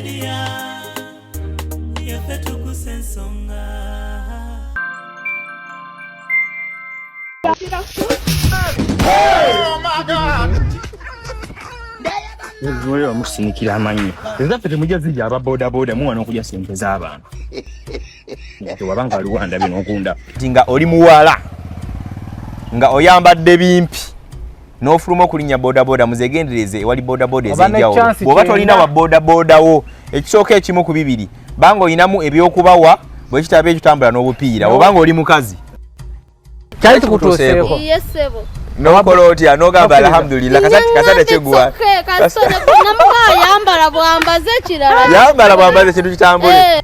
Media, yaffe tukusa ensonga. Musinikira amanyi ezaffe temujja zijja aba bodaboda muwana okulya sente z'abantu tewabanga aliwanda bino okunda nti nga oli muwala nga oyambadde bimpi n'ofuluma okulinnya bodaboda, muzegendereze ewali bodaboda Oba ne ez'enjawulo. chance Bw'oba tolina kyenda. wa bodaboda wo, ekisooka ekimu ku bibiri, banga olinamu ebyokubawa, bwe kitaba ekyo tambula n'obupiira obanga oli mukazi. Kyali tukutuuseeko? Iye ssebo. N'okola otya n'ogamba? Okkiriza. Alhamdulillah, kasate kyeguwa. Namuga ayambala bwambaze ekirala. Yambala bwambaze ekintu kitambule. Eh.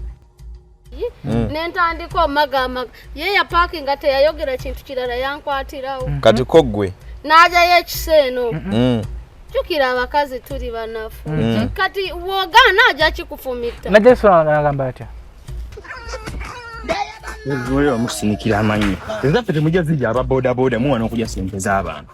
Nentandika omagamaga, ye yapaakinga, teyayogera kintu kirala, yankwatirawo. Kati ko ggwe? N'ajayo ekisa eno. Jjukira abakazi tuli banafu. Kati wogaana ajja kikufumita. Najja nagamba atya? Musinikira amanyi ezaffe temujja zijja aba bodaboda muwana okulya sente z'abantu.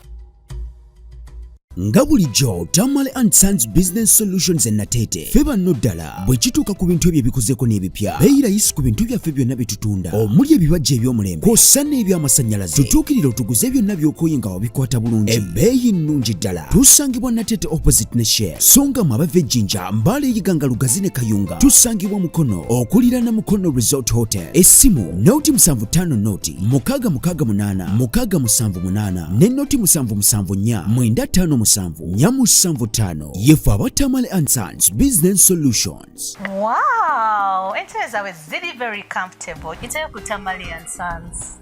Nga bulijjo, Tamale and Sons Business Solutions e Nateete, ffe banno ddala bwe kituuka ku bintu ebyo ebikuzeeko n'ebipya, beeyi layisi ku bintu byaffe byonna bye tutunda, omuli ebibajja eby'omulembe kw'ossa n'ebyamasannyalaze. Tutuukirire otuguze byonna by'okooye nga wabikwata bulungi, ebbeeyi nnungi ddala. Tusangibwa Nateete opposite ne Shell, so nga mwe abava Ejjinja, Mbaale, Iganga, Lugazi ne Kayunga, tusangibwa Mukono okuliraana Mukono Resort Hotel. Essimu 075 0 668 678 ne 0 774 957 475. Yefe aba Tamale and Sons Business Solutions. Wow, entebe zaabwe ziri very comfortable. Giteyo ku Tamale and Sons.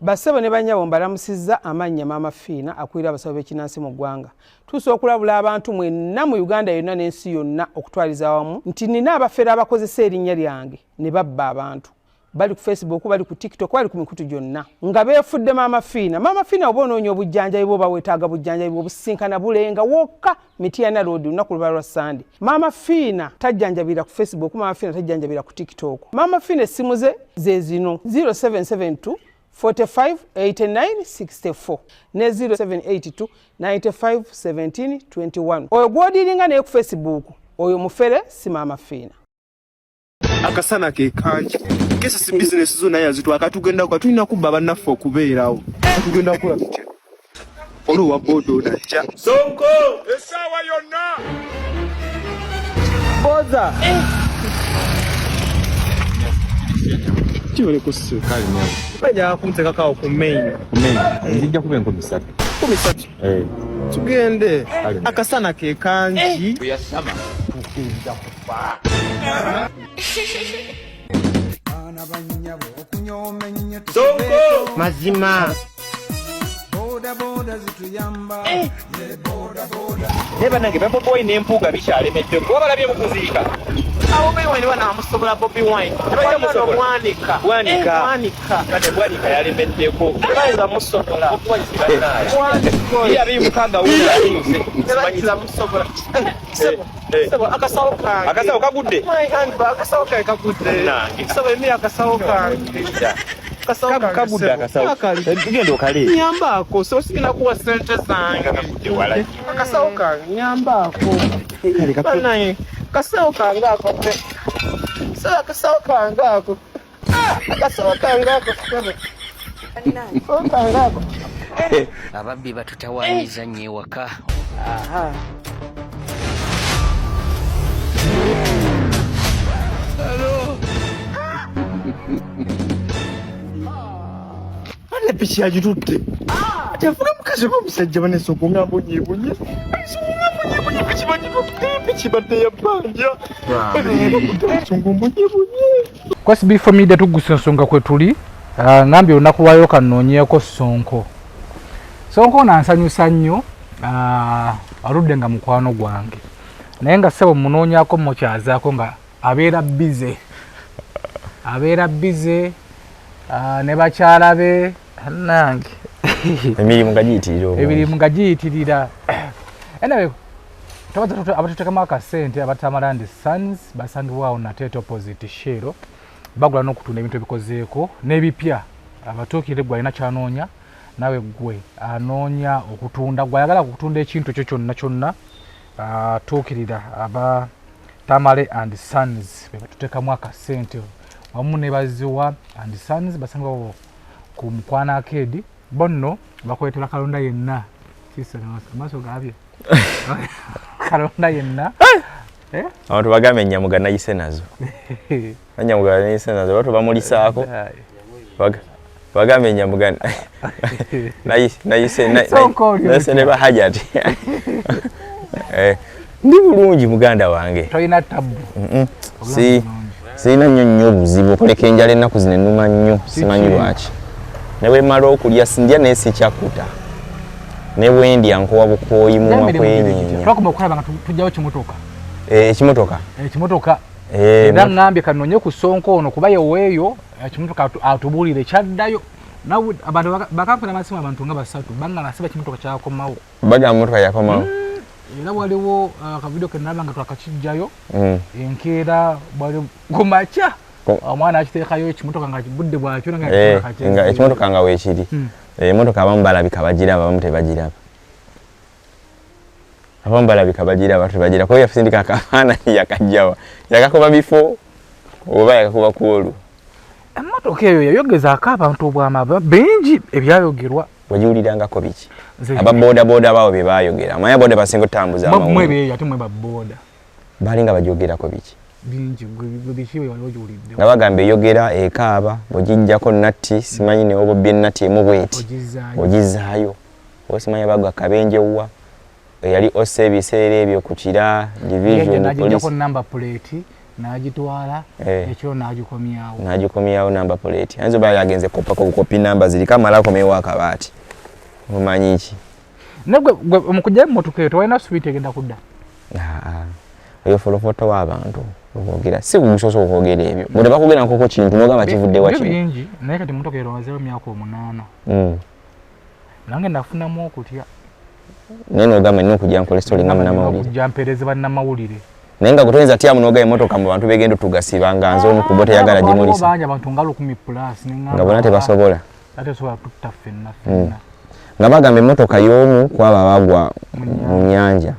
Bassebo ne bannyabo, mbalamusizza. Amannya Maama Fiina, akulira abasawo b'ekinansi mu ggwanga. Tuusa okulabula abantu mwenna mu Uganda yonna n'ensi yonna okutwaliza awamu nti nina abafere abakozesa erinnya lyange ne babba abantu. Bali ku Facebook, bali ku TikTok, bali ku mikutu gyonna nga beefudde Maama Fiina. Maama Fiina, oba onoonya obujjanjabi bwoba weetaaga bujjanjabi bwobusinkana Bulenga wokka, Mityana Road, olunaku luba lwa Sande. Maama Fiina tajjanjabira ku Facebook, Maama Fiina tajjanjabira ku TikTok. Maama Fiina essimu ze ze zino: 0772 45 89 64 ne 0782 95 17 21. Oyo gwodiringa naye ku Facebook, oyo mufere, si Maama Fiina. Akasana ke kangi kesisi, bizinesi zo naye yazitwaka. Tugenda kuba tulina kubba bannaffe okubeerawo. Tugenda kukola tutya olwo wa boda onajja? Sonko essaawa yonna. Boza kibaleko bajja kuntekakawo ku main. Nzijja kuba 3000. 30,000. Tugende, akasana ke kangi. Bweyasama tukkiriza kufa. Sonko. Mazima. Naye bannange, Bobi Wine n'empuuga bikyalemedde kuba balabye mu kuziika. Abo Bobi Wine banamusobola. Bobi Wine Tebajja musobola. Bwanika. Bwanika. Bwanika. Kati Bwanika yalemeddeko. Tebayinza musobola. Bobi Wine si bannaaye 2006 wuno abiuse. Tebayinza musobola. Sebo, akasawo kange. Akasawo kagudde. My handbag, akasawo kange kagudde. Nange. Sebo, emi akasawo kange. Akasawo kange, Kagudde. sebo. Akasawo. Akali. Tugenda okale. Nyambaako, so sigenda kuwa sente zange. Kagudde wala. Akasawo kange, nyambaako. Banaye, akasawo kange ako. Sebo, akasawo kange ako. Akasawo kange ako, sebo. Akasawo kange ako. Ababbi batutawaanyiza nnyo ewaka. Aha. Ate piki yagitutte, ate avuga mukazi oba omusajja. Banesooka nga mbonyebonye, nga mbonyebonye. Piki bagitutte, piki badde yabbanja nsonga mbonyebonye. Kwesi before media tugusa ensonga kwe tuli. Ngambye olunaku lwayo kanoonyeeko Sonko. Sonko ono ansanyusa nnyo. Aludde nga mukwano gwange, naye nga ssebo munoonyaako mukyazaako nga abeera busy, abeera busy ne bakyala be nange. Emirimu nga giyitirira obungi. Emirimu nga giyitirira. Anyway, abatuteekamu akasente aba Tamale and Sons basangibwawo Nateete opposite Shell. Bagula n'okutunda ebintu ebikozeeko n'ebipya. Abatuukire gwe alina kyanoonya, nawe gwe anoonya okutunda, gwe ayagala okutunda ekintu ekyo kyonna kyonna, tuukirira aba Tamale and Sons be batuteekamu akasente wamu ne Baziwa and Sons basangibwa ku Mukwana Arcade. Bonno bakuleetera kalonda yenna kisa amaaso gaabye kalonda yenna eh? Abantu bagambe enyamuga nayise nazo, enyamuga nayise nazo, batu bamulisaako bagambe enyamuga nayise nayise ne bahajati. Ndi bulungi muganda wange, tolina tabu. Si sirina nnyo nnyo obuzibu okuleka enjala ennaku zino ennuma nnyo, simanyi lwaki. Ne bwe mmala okulya ndya naye sikyakkuta, ne bwe ndya nkowa bukooyi mumwa kwenyeenya. Twakoma okulaba nga tujjayo kimotoka. Ekimotoka ekimotoka era ngambye kanoonye ku Sonko ono kuba yeweeyo ekimotoka atubuulire kyaddayo. Nawe abantu bakankuna amasimu abantu nga basatu bangamba nasiba ekimotoka kyakomawo. Bagamba motoka yakomawo. Era waliwo akavidiyo ke nalaba nga twakakijjayo enkeera bwali ku makya omwana akiteekayo ekimotoka nga budde bwakyo nga ekimotoka nga weekiri. Emotoka abamu balabika bagiraba, abamu tebagiraba. Abamu balabika bagiraba, tebagiraba. Kuba yasindika akafaananyi yakajjawa, yakakuba bifo oba yakakuba ku olwo. Emmotoka eyo yayogezaako abantu obwama bingi ebyayogerwa. Wagiwulirangako biki? Aba bodaboda baabo bye baayogera. Amanya boda basinga otutambuza amawulire. Mwe beeyo ate mwe ba boda. Baali nga bagyogerako biki? Bingi, gwe biki bye wali ogiwulidde? Nga bagamba eyogera ekaaba, bw'ogiggyako natti, simanyi ne oba obbye natti emu bw'eti. Ogizzaayo. Oba simanyi bagwa kabenje wa? Eyali ossa ebiseera ebyo ku Kira division police. N'agiggyako number plate n'agitwala ekiro n'agikomyawo. N'agikomyawo number plate. Ayinza oba yagenze kukoppako bukopi namba ziriko amale akomyewo akabaati. Omanyi ki? Naye gwe mu kuggyayo emmotoka eyo tewalina ssuubi nti egenda kudda? Oyo folofoto w'abantu okwogera si gusoose okwogera ebyo. Bwe tebakugera nkoko kintu n'ogamba kivudde wa kino. Bingi naye kati emmotoka ero omazeewo emyaka 8. Nange nafunamu okutya. Naye n'ogamba nina okujja nkole story nga munnamawulire. Okujja mpeereze bannamawulire. Naye nga gwe toyinza tyamu n'ogamba emmotoka mu bantu begenda otugasiba nga nze omu ku bo teyagala gimulisa. Bangi abantu nga 1000 plus ne ngamba. Nga bonna tebasobola. Ate osobola tutta ffenna ffenna. Nga bagamba emmotoka y'omu ku abo abaagwa mu nnyanja.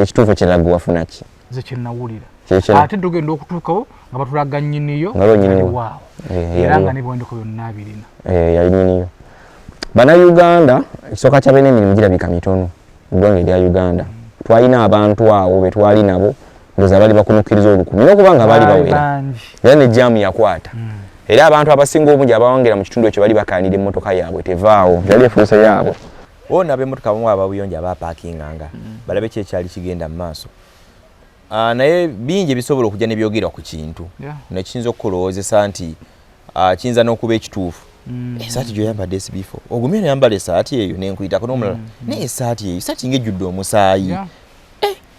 Ekituufu kirala gwe wafuna ki? Nze kye nawulira. Ate tugenda okutuukawo nga batulaga nnyiniyo waawo. Era nga n'ebiwandiiko byonna abirina. Yali nnyiniyo. Bannayuganda ekisooka kya byonna emirimu girabika mitono mu ggwanga erya Uganda. Twalina abantu awo be twali nabo ndowooza baali bakunukkiriza olukumi n'okuba nga baali bawera. Era ne jaamu yakwata. Era abantu abasinga obungi abawangera mu kitundu ekyo bali bakaanira emmotoka yaabwe tevaawo. Yali efuuse yaabwe. Ona ab'emmotoka abamu ababuyonjo abaapakinganga balabe ki ekyali kigenda mu maaso. Naye bingi ebisobola okujja ne byogerwa ku kintu nekiyinza okukulowoozesa nti kiyinza n'okuba ekituufu. Esaati gy'oyambadde SB4 ogumye n'oyambala esaati eyo nenkuyitako n'omulala naye esaati eyo esaati ng'ejjudde omusaayi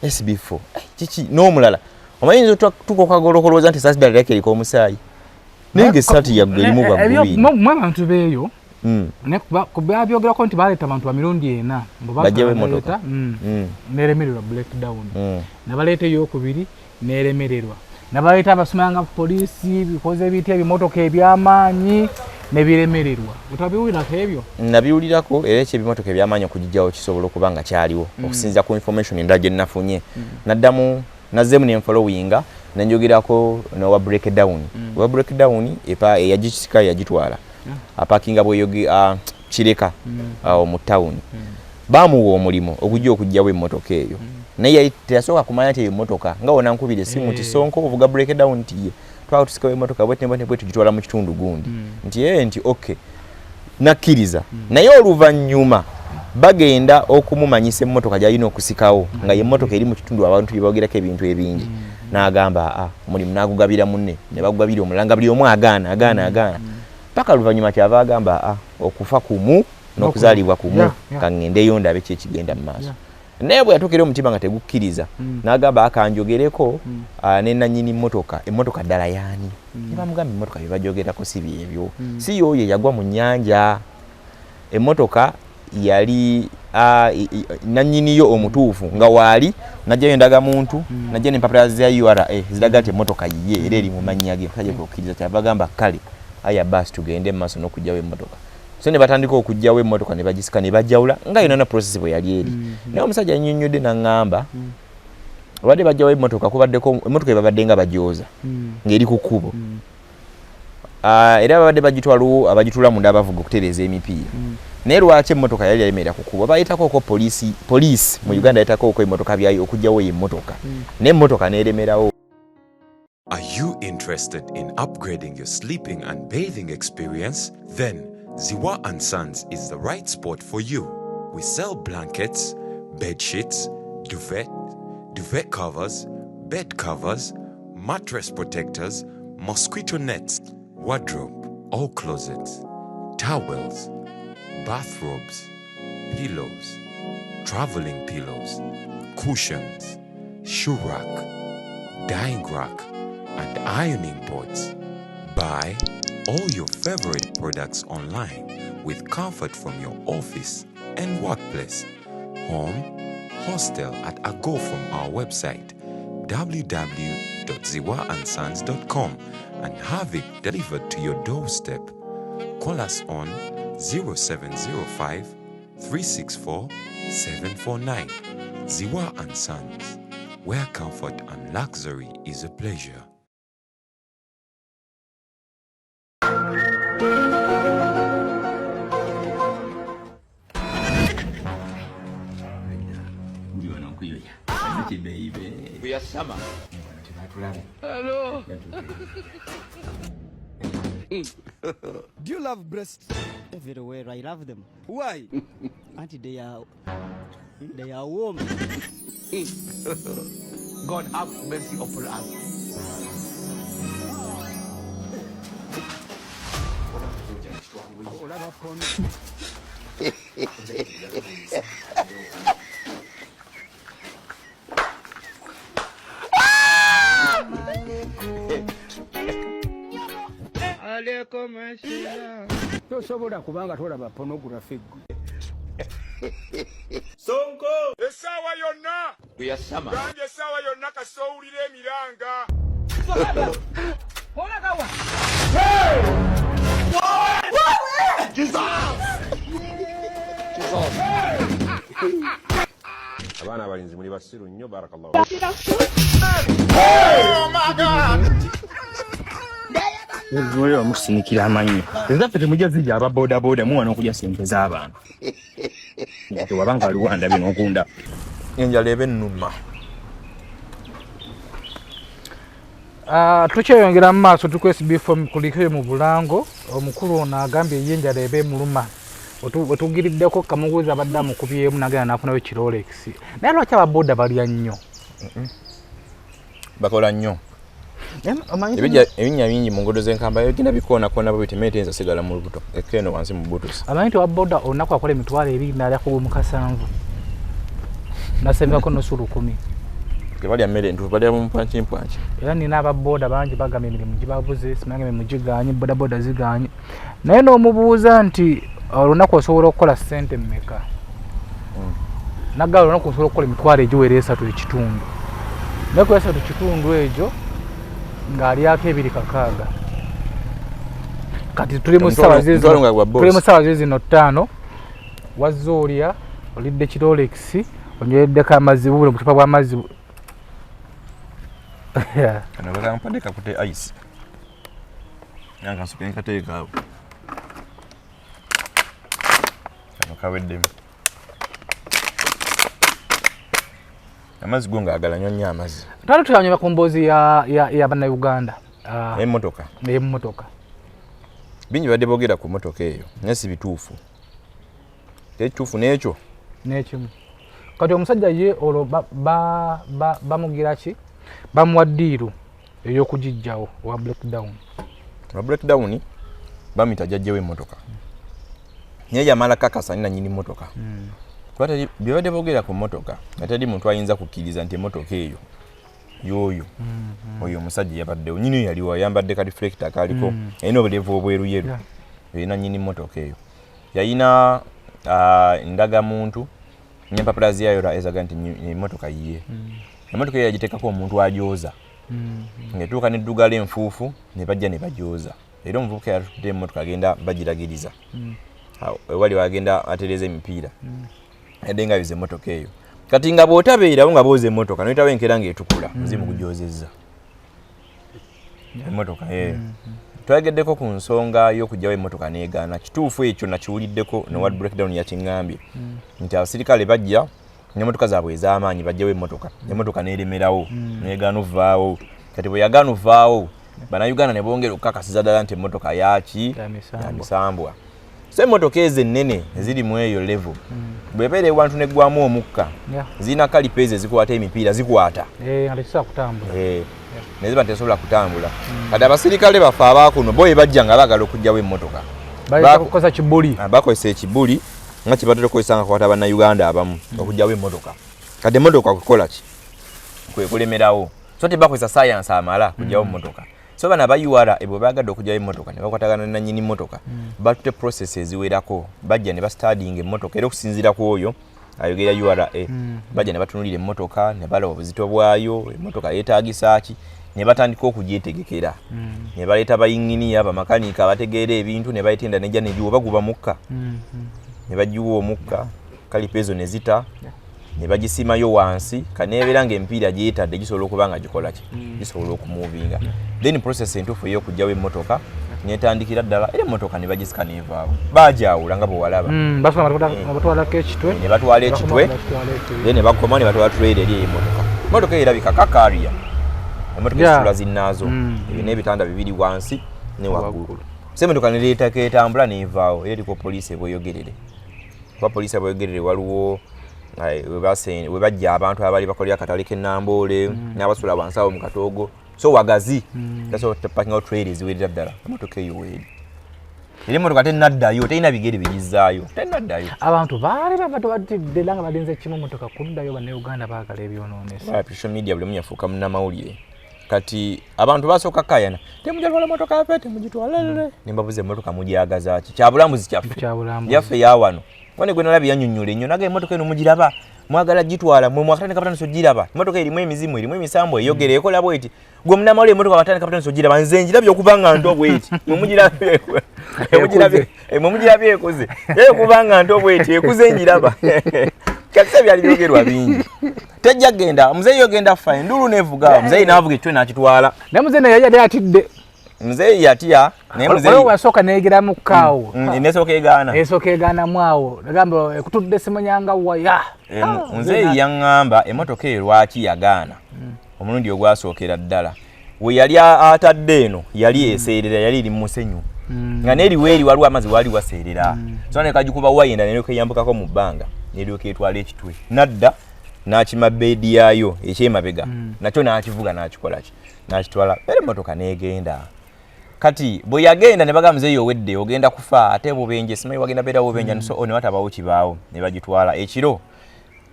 SB4 kiki n'omulala omanyi yinza otuuka okwagala okulowooza nti esaati ddala ereka eriko omusaayi naye ng'esaati yaggwe erimu bwa ggwini. Mwe abantu beeyo babyogerako nti baleeta abantu ba mirundi 4 bajjewo emmotoka n'eremererwa breakdown nabaleeta ey'okubiri n'eremererwa nabaleeta abasomanga poliisi bikoze bitya ebimotoka eby'amaanyi ne biremererwa. Otabiwulirako ebyo? Nabiwulirako era eky'ebimotoka eby'amaanyi okugijjawo kisobola okuba nga kyaliwo okusinziira ku information endala gye nafunye. Naddamu nazzeemu ne nfollowinga ne njogerako n'owa breakdown. Owa breakdown eyagisika yagitwala apakinga bweyoge Kireka awo mu town. Bamuwa omulimu okujja okuggyawo emmotoka eyo. Naye yali teyasooka kumanya nti eyo emmotoka nga wona nkubira essimu nti Sonko ovuga breakdown nti ye twala tusikawo emmotoka bweti ne bweti tugitwala mu kitundu gundi nti ye nti okay nakkiriza. Naye oluvannyuma bagenda okumumanyisa emmotoka gy'alina okusikawo nga ye emmotoka eri mu kitundu abantu bye boogerako ebintu ebingi n'agamba omulimu n'agugabira munne ne bagugabira omulala nga buli omu agaana agaana agaana paka luvannyuma kyava agamba okufa kumu n'okuzaalibwa kumu kaŋŋendeyo ndabe ki ekigenda mu maaso. Naye bwe yatuukira omutima nga tegukkiriza n'agamba akanjogereko ne nannyini mmotoka, emmotoka ddala y'ani? Ne bamugamba emmotoka bye bajogerako si byebyo, si y'oyo eyagwa mu nnyanja. Emmotoka yali nannyiniyo omutuufu nga waali najjayo endagamuntu najja n'empapula za URA ziraga nti emmotoka yiye era eri mu mannya ge. Omusajja kwe kukkiriza kyava agamba kale aya baasi tugende mu maaso n'okuggyawo emmotoka. So ne batandika okuggyawo emmotoka ne bagisika ne bajawula nga yonna na process bwe yali eri. Naye omusajja yannyonnyodde n'aŋŋamba Obadde bajjawo emmotoka, kubaddeko emmotoka ebabadde nga bagyoza ng'eri ku kkubo. Era babadde bagitwala, abagitula munda abavuga okutereeza emipiira. Naye lwaki emmotoka yali yalemera ku kkubo? Bayitako poliisi. Poliisi mu Uganda yayitako emmotoka byayo okugjawo eyo emmotoka, naye emmotoka n'eremerawo. Are you interested in upgrading your sleeping and bathing experience? Then Ziwa and Sons is the right spot for you. We sell blankets, bed sheets, duvet, duvet covers, bed covers, mattress protectors, mosquito nets, wardrobe, all closets, towels, bathrobes, pillows, traveling pillows, cushions, shoe rack, drying rack, and ironing boards. Buy all your favorite products online with comfort from your office and workplace, home, hostel at a go from our website www.ziwaandsons.com and have it delivered to your doorstep. Call us on 0705 364 749. Ziwa and Sons, where comfort and luxury is a pleasure. Buli wano nkuyoya kibeibe. Bweyasama. Tebatulabe. Hello. Do you love breasts? Everywhere, I love them. Why? Auntie, they are warm. God have mercy upon us. Olaba porno? Tosobola kubanga tolaba pornography gwe. Sonko, essaawa yonna. Bweyasama. Gambye essaawa yonna kasita owulira emiranga. Olagawa? Jesus! Abaana abalinzi muli basiru nnyo, barakallahu. Oh my God! Omusinikira amannyo. Ezaffe temujja zijja, aba bodaboda muwana okulya sente z'abantu. Tewabanga aliwo andabye n'okunda. Enjala eba ennuma. Tukyeyongera mu maaso, tukwesibifo kuliko mu bulango. Omukulu ono agambye ye enjala eba emuluma. Wetugiriddeko kamuguzi abadde amukubyemu nagenda nafunayo kirolex. Naye lwaki ababoda balya nnyo? Bakola nnyo. Ebinnya bingi mu nguudo z'enkamba, bigenda bikoonakona bwe biti, teyinza sigala mu lubuto ekka eno wansi mu butusi. Amanyi nti owa boda olunaku akola 20,000 nalyako mu 7 nasembako nusu 1,000. Tebalya mmere ntuufu, balya mu mpwankimpwanki. Era nina ababoda bangi bagamba emirimu gibabuze, simanga emirimu giganye, bodaboda ziganye. Naye n'omubuuza nti olunaku osobola okukola ssente mmeka, nagala olunaku osobola okukola emitwalo egiwera esatu ekitundu, naye ku esatu kitundu egyo ng'alyako ebiri kakaaga. Kati tuli mu ssaawa Omutwalo nga gwa boss. Tuli mu ssaawa zizino 5, wazze olya, olidde kirolex, onywereddeko amazzi, bubuli obucupa bw'amazzi. Kano bakampadde kakute ice, nange nsoke nkateeka awo, kano kaweddemu amazzi go ngaagala nywa nnyo amazzi. Twali tuyanyuma ku mboozi ya bannayuganda. Emmotoka. Ey'emmotoka. Bingi badde boogera ku mmotoka eyo, naye si bituufu, tekituufu n'ekyo. N'ekimu. Kati omusajja ye olwo bamugira ki? Bamuwa deal ey'okugijjawo owa breakdown. Wa breakdown bamita jajjewo emmotoka, naye yamala kakasa nina nyini mmotoka. Kuba byebadde boogera ku mmotoka nga teri muntu ayinza kukkiriza nti emmotoka eyo yooyo oyo omusajja yabaddewo nyini yaliwo, ayambadde ka reflector kaliko, alina obulevu obweruyeru. Erina nyini mmotoka eyo yalina ndagamuntu n'empapula zayo ezaga nti emmotoka yiye. Emmotoka eyo yagiteekako omuntu agyoza, ng'etuuka n'eddugala enfuufu ne bajja ne bagyoza. Era omuvubuka yatudde emmotoka agenda bagiragiriza. Awo, ewali wagenda atereeza emipiira, yadde nga ayoza emmotoka eyo. Kati nga bw'otabeerawo nga booza emmotoka noyitawo enkeera ng'etukula, muzimu gugyozezza emmotoka. Twayogeddeko ku nsonga y'okugyawo emmotoka n'egaana. Kituufu ekyo nakiwuliddeko nowa breakdown yakiŋŋambye nti abasirikale bajja n'emmotoka zaabwe ez'amaanyi bajjawo emmotoka, emmotoka n'eremerawo, n'egaana ovaawo. Kati bwe yagaana ovaawo, Bannayuganda ne bongera okukakasiza ddala nti emmotoka yaki? Ya misambwa. Ya misambwa. So emmotoka ezo ennene eziri mu eyo level, bw'ebeera ewantu neggwamu omukka, zirina kalipa ezo ezikwata emipiira, zikwata. Eh, nga tekisobola kutambula. Eh, ne ziba tezisobola kutambula. Kati abasirikale baffe abaakuno bo bajja nga baagala okugyawo emmotoka, Bayinza kukozesa kibuli. Ah, bakozesa ekibuli nga kyebatera okukozesa nga kwata Bannayuganda abamu okugyawo emmotoka. Kati emmotoka kukola ki? Kwe kulemerawo. So tebakozesa sayansi amala kugyawo mmotoka. So bano aba URA bwe baagadde okugyawo emmotoka ne bakwatagana ne nannyini mmotoka, batutte process eziwerako. Bajja ne bastudyinga emmotoka, era okusinziira ku oyo ayogera URA, bajja ne batunulira emmotoka ne balaba obuzito bwayo, emmotoka yeetaagisa ki, ne batandika okugyetegekera, ne baleeta bayinginiya, bamakanika abategeera ebintu, ne bayita enda nejja negiwa oba guba mukka, ne bagiwa omukka, kalipa ezo ne zita, ne bagisimayo wansi kaneebeera ng'emipiira gyetadde gisobola okuba nga gikola ki? Gisobola okumuvinga. Then process entuufu ey'okugyawo emmotoka netandikira ddala, era emmotoka ne bagisika nevaawo, bagyawula nga bwe walaba. Basooka nga batwalako ekitwe. Ne batwala ekitwe. Bakoma batwala ekitwe. Then ne bakoma ne batwala trailer eri emmotoka. Emmotoka eyo erabika ka carrier, emmotoka esitula zinnaazo, ebyo n'ebitanda bibiri wansi ne waggulu. So emmotoka nereetako etambula nevaawo, era eriko poliisi ebweyogerere, kuba poliisi ebweyogerere waliwo we bajja abantu abali bakolera akatale k'enamboole n'abasula wansi awo mu katoogo. So wagazi, tasobola pakingawo trailer eziwerera ddala. Emmotoka eyo weeri, era emmotoka tenaddayo, terina bigere bigizaayo, tenaddayo. Abantu baali babadde batidde era nga balinze kimu motoka kuddayo. Bannayuganda baagala ebyonoonesa. Ba social media, buli omu yafuuka munnamawulire. Kati abantu basooka kayana, "Temujatwala motoka yaffe, temugitwala." Nembabuza, "Emmotoka mugyagaza ki? Kyabulambuzi kyaffe." Kyabulambuzi. Yaffe yawano wane gwe nalabye yannyonnyola ennyo naga, "Emmotoka eno mugiraba, mwagala gitwala mwe mwakatandika batandisa ogiraba. Emmotoka erimu emizimu, erimu emisambu, eyogera, ekola bweti. Gwe munamawulire, emmotoka batandika batandisa ogiraba, nze njirabye okuva nga nto bweti. Mwe mugirabye, mwe mugirabye ekuze, naye okuva nga nto bweti ekuze njiraba." Kati se byali byogerwa bingi, tejja genda, muzeeyi ogenda fa endulu nevuga, muzeeyi n'avuga ekitwe n'akitwala. Naye muzeeyi naye yali atidde. Muzeeyi yatya, naye muzeeyi Waliwo wasooka neyegeramu kaawo. Nesooka egaana. Esooka egaanamu awo, nagamba ekutudde simanyanga waya. Muzeeyi yaŋŋamba emmotoka eyo lwaki yagaana omulundi ogwasookera ddala, we yali atadde eno yali eseerera, yali eri mu musenyu, nga n'eriwo eri waliwo amazzi, waali waseerera. So nekagikuba wayenda neryoka eyambukako mu bbanga, neryoka etwala ekitwe. Nadda n'akima bed yaayo ekyemabega, nakyo n'akivuga, n'akikola ki, n'akitwala, era emmotoka n'egenda. Kati bwe yagenda ne bagamba, "Muzeeyi owedde, ogenda kufa, ate bubenje simanyi wagenda beera bubenje." So ne watabawo kibaawo, ne bagitwala ekiro.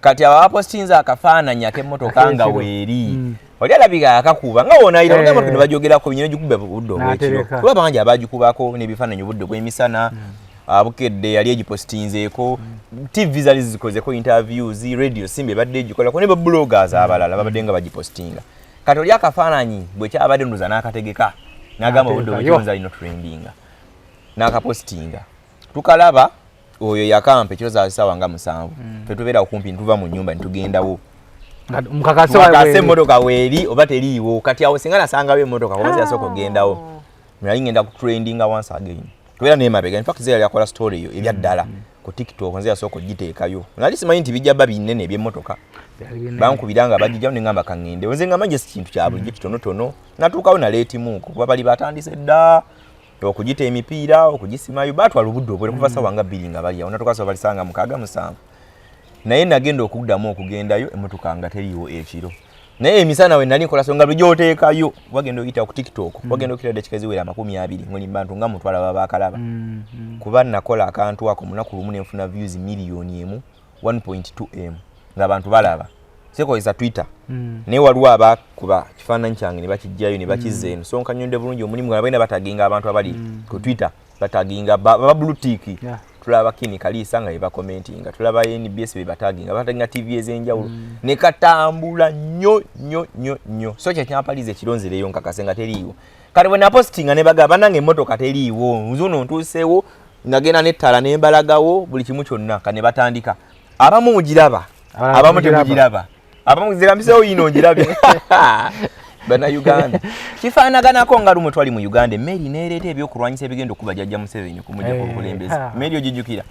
Kati abo abapostinze akafaananyi ak'emmotoka nga Ak'ekiro. weeri, oli alabika akakuba nga wonayira ne bajogerako nyina gikuba budde obwekiro, N'atereka. kuba bangi abagikubako n'ebifaananyi obudde obw'emisana. Abukedde yali egipostinzeeko, TV zali zikozeko interviews, radio Simba ebadde egikolako, ne babloggers abalala babadde nga bagipostinga. Kati oli akafaananyi bwe kyabadde ndoza n'akategeka n'agamba obudde N'ateekayo. obwekiro nze alina trendinga, n'akapostinga. Tukalaba oyo yakampa ekiro za ssaawa nga 7. Ffe tubeera okumpi, nituva mu nyumba nitugendawo mukakase. Tukakase emmotoka weeri oba teriiwo. Kati awo singa nasangawo emmotoka, kuba yasooka okugendawo, nali ngenda ku trendinga once again, tubeera nemabega. In fact, ze yali akola story eyo ebyaddala ku TikTok, nze yasooka ogiteekayo. Nali simanyi nti bijja bba binene ebyemmotoka. Bankubira nga bagijjawo, neŋŋamba kaŋŋende. Nze ngamba nje si kintu kya bulijjo, kitonotono. Natuukawo naleetimuuko, kuba bali batandise dda okugita emipiira, okugisimayo. Batwala obudde obwere kuva sawa nga 2 nga bali awo, natuuka sawa balisanga 6, 7. Naye nagenda okuddamu okugendayo, emmotoka nga teriiwo ekiro. Naye emisana we nali nkola, so nga lugyoteekayo, wagenda oyita ku TikTok, wagenda okira dakika eziwera 20, ngoli bantu nga mutwala baba bakalaba, kuba nakola akantu ako munaku lumu nenfuna views miliyoni 1, 1.2 m, ng'abantu balaba. Sekozesa Twitter, naye waliwo abakuba kifaananyi kyange ne bakijjayo ne bakizza eno. So nkanyonde bulungi omulimu nga balina bataginga abantu abali ku Twitter, bataginga ba blue tick. Tulaba Kini Kaliisa nga bebakomentinga, tulaba NBS bebataginga, bataginga TV ez'enjawulo, ne katambula nnyo nnyo nnyo nnyo. So kyekyampaliza ekironzereyo nkakase nga teriiwo. Kati bwe napositinga ne bagamba, "Bannange, emmotoka teriiwo," nzuno ntuuseewo, nagenda nettala nembalagawo buli kimu kyonna. Kane batandika abamu mugiraba. Abamu temugiraba, abamu zirambisewo yino ngirabye. Bannayuganda kifaanaganako nga lumwe twali mu Uganda, emmeri neereeta ebyokulwanyisa ebigenda okuba jjajja Museveni okumujja ku bukulembeze. Emmeri ogijjukira?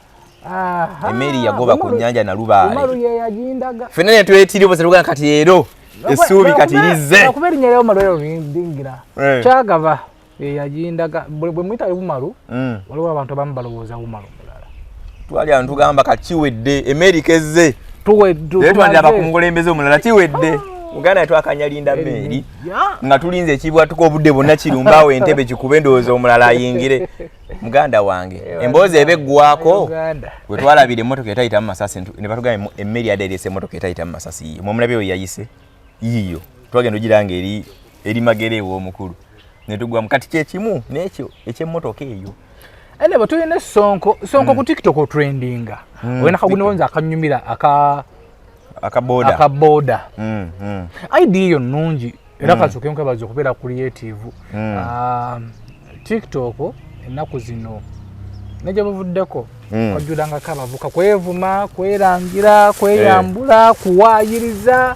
Emmeri yagoba ku nnyanja Nalubaale. Umaru ye yagindaga. Ffenna ne twetiri bose tugamba kati leero essuubi kati lizze. Kuba erinnya lya Umaru eryo lindingira. Kyagava ye yagindaga. Bwe muyita Umaru, waliwo abantu abamu balowooza Umaru mulala. Twali awo tugamba kati kiwedde, emmeri kezze. Tuwedde. Twandaba ku mukulembeze omulala, kiwedde. Uganda twakanyalinda mmeeri nga tulinze ekibwatuka obudde bwonna kirumbaawo entebe kikube endowooza omulala ayingire. Muganda wange, emboozi eba eggwako bwe twalabira emmotoka etayita mu masasi, ne batugamba emmeri yadde ereese emmotoka etayita mu masasi yiyo. Mwemulabye we yayise yiyo, twagenda ogira nga eri Magere ew'omukulu ne tugwamu. Kati kyekimu n'ekyo eky'emmotoka eyo. Ene bwe tulina esonko sonko ku TikTok otrendinga, olina kagunewonza akanyumira aka akaboda. Akaboda. Idea eyo nnungi era kasooke nkwebaza okubeera creative. TikTok ennaku zino ne gye buvuddeko kwajjulangako abavuka kwevuma, kwerangira, kweyambula, kuwaayiriza,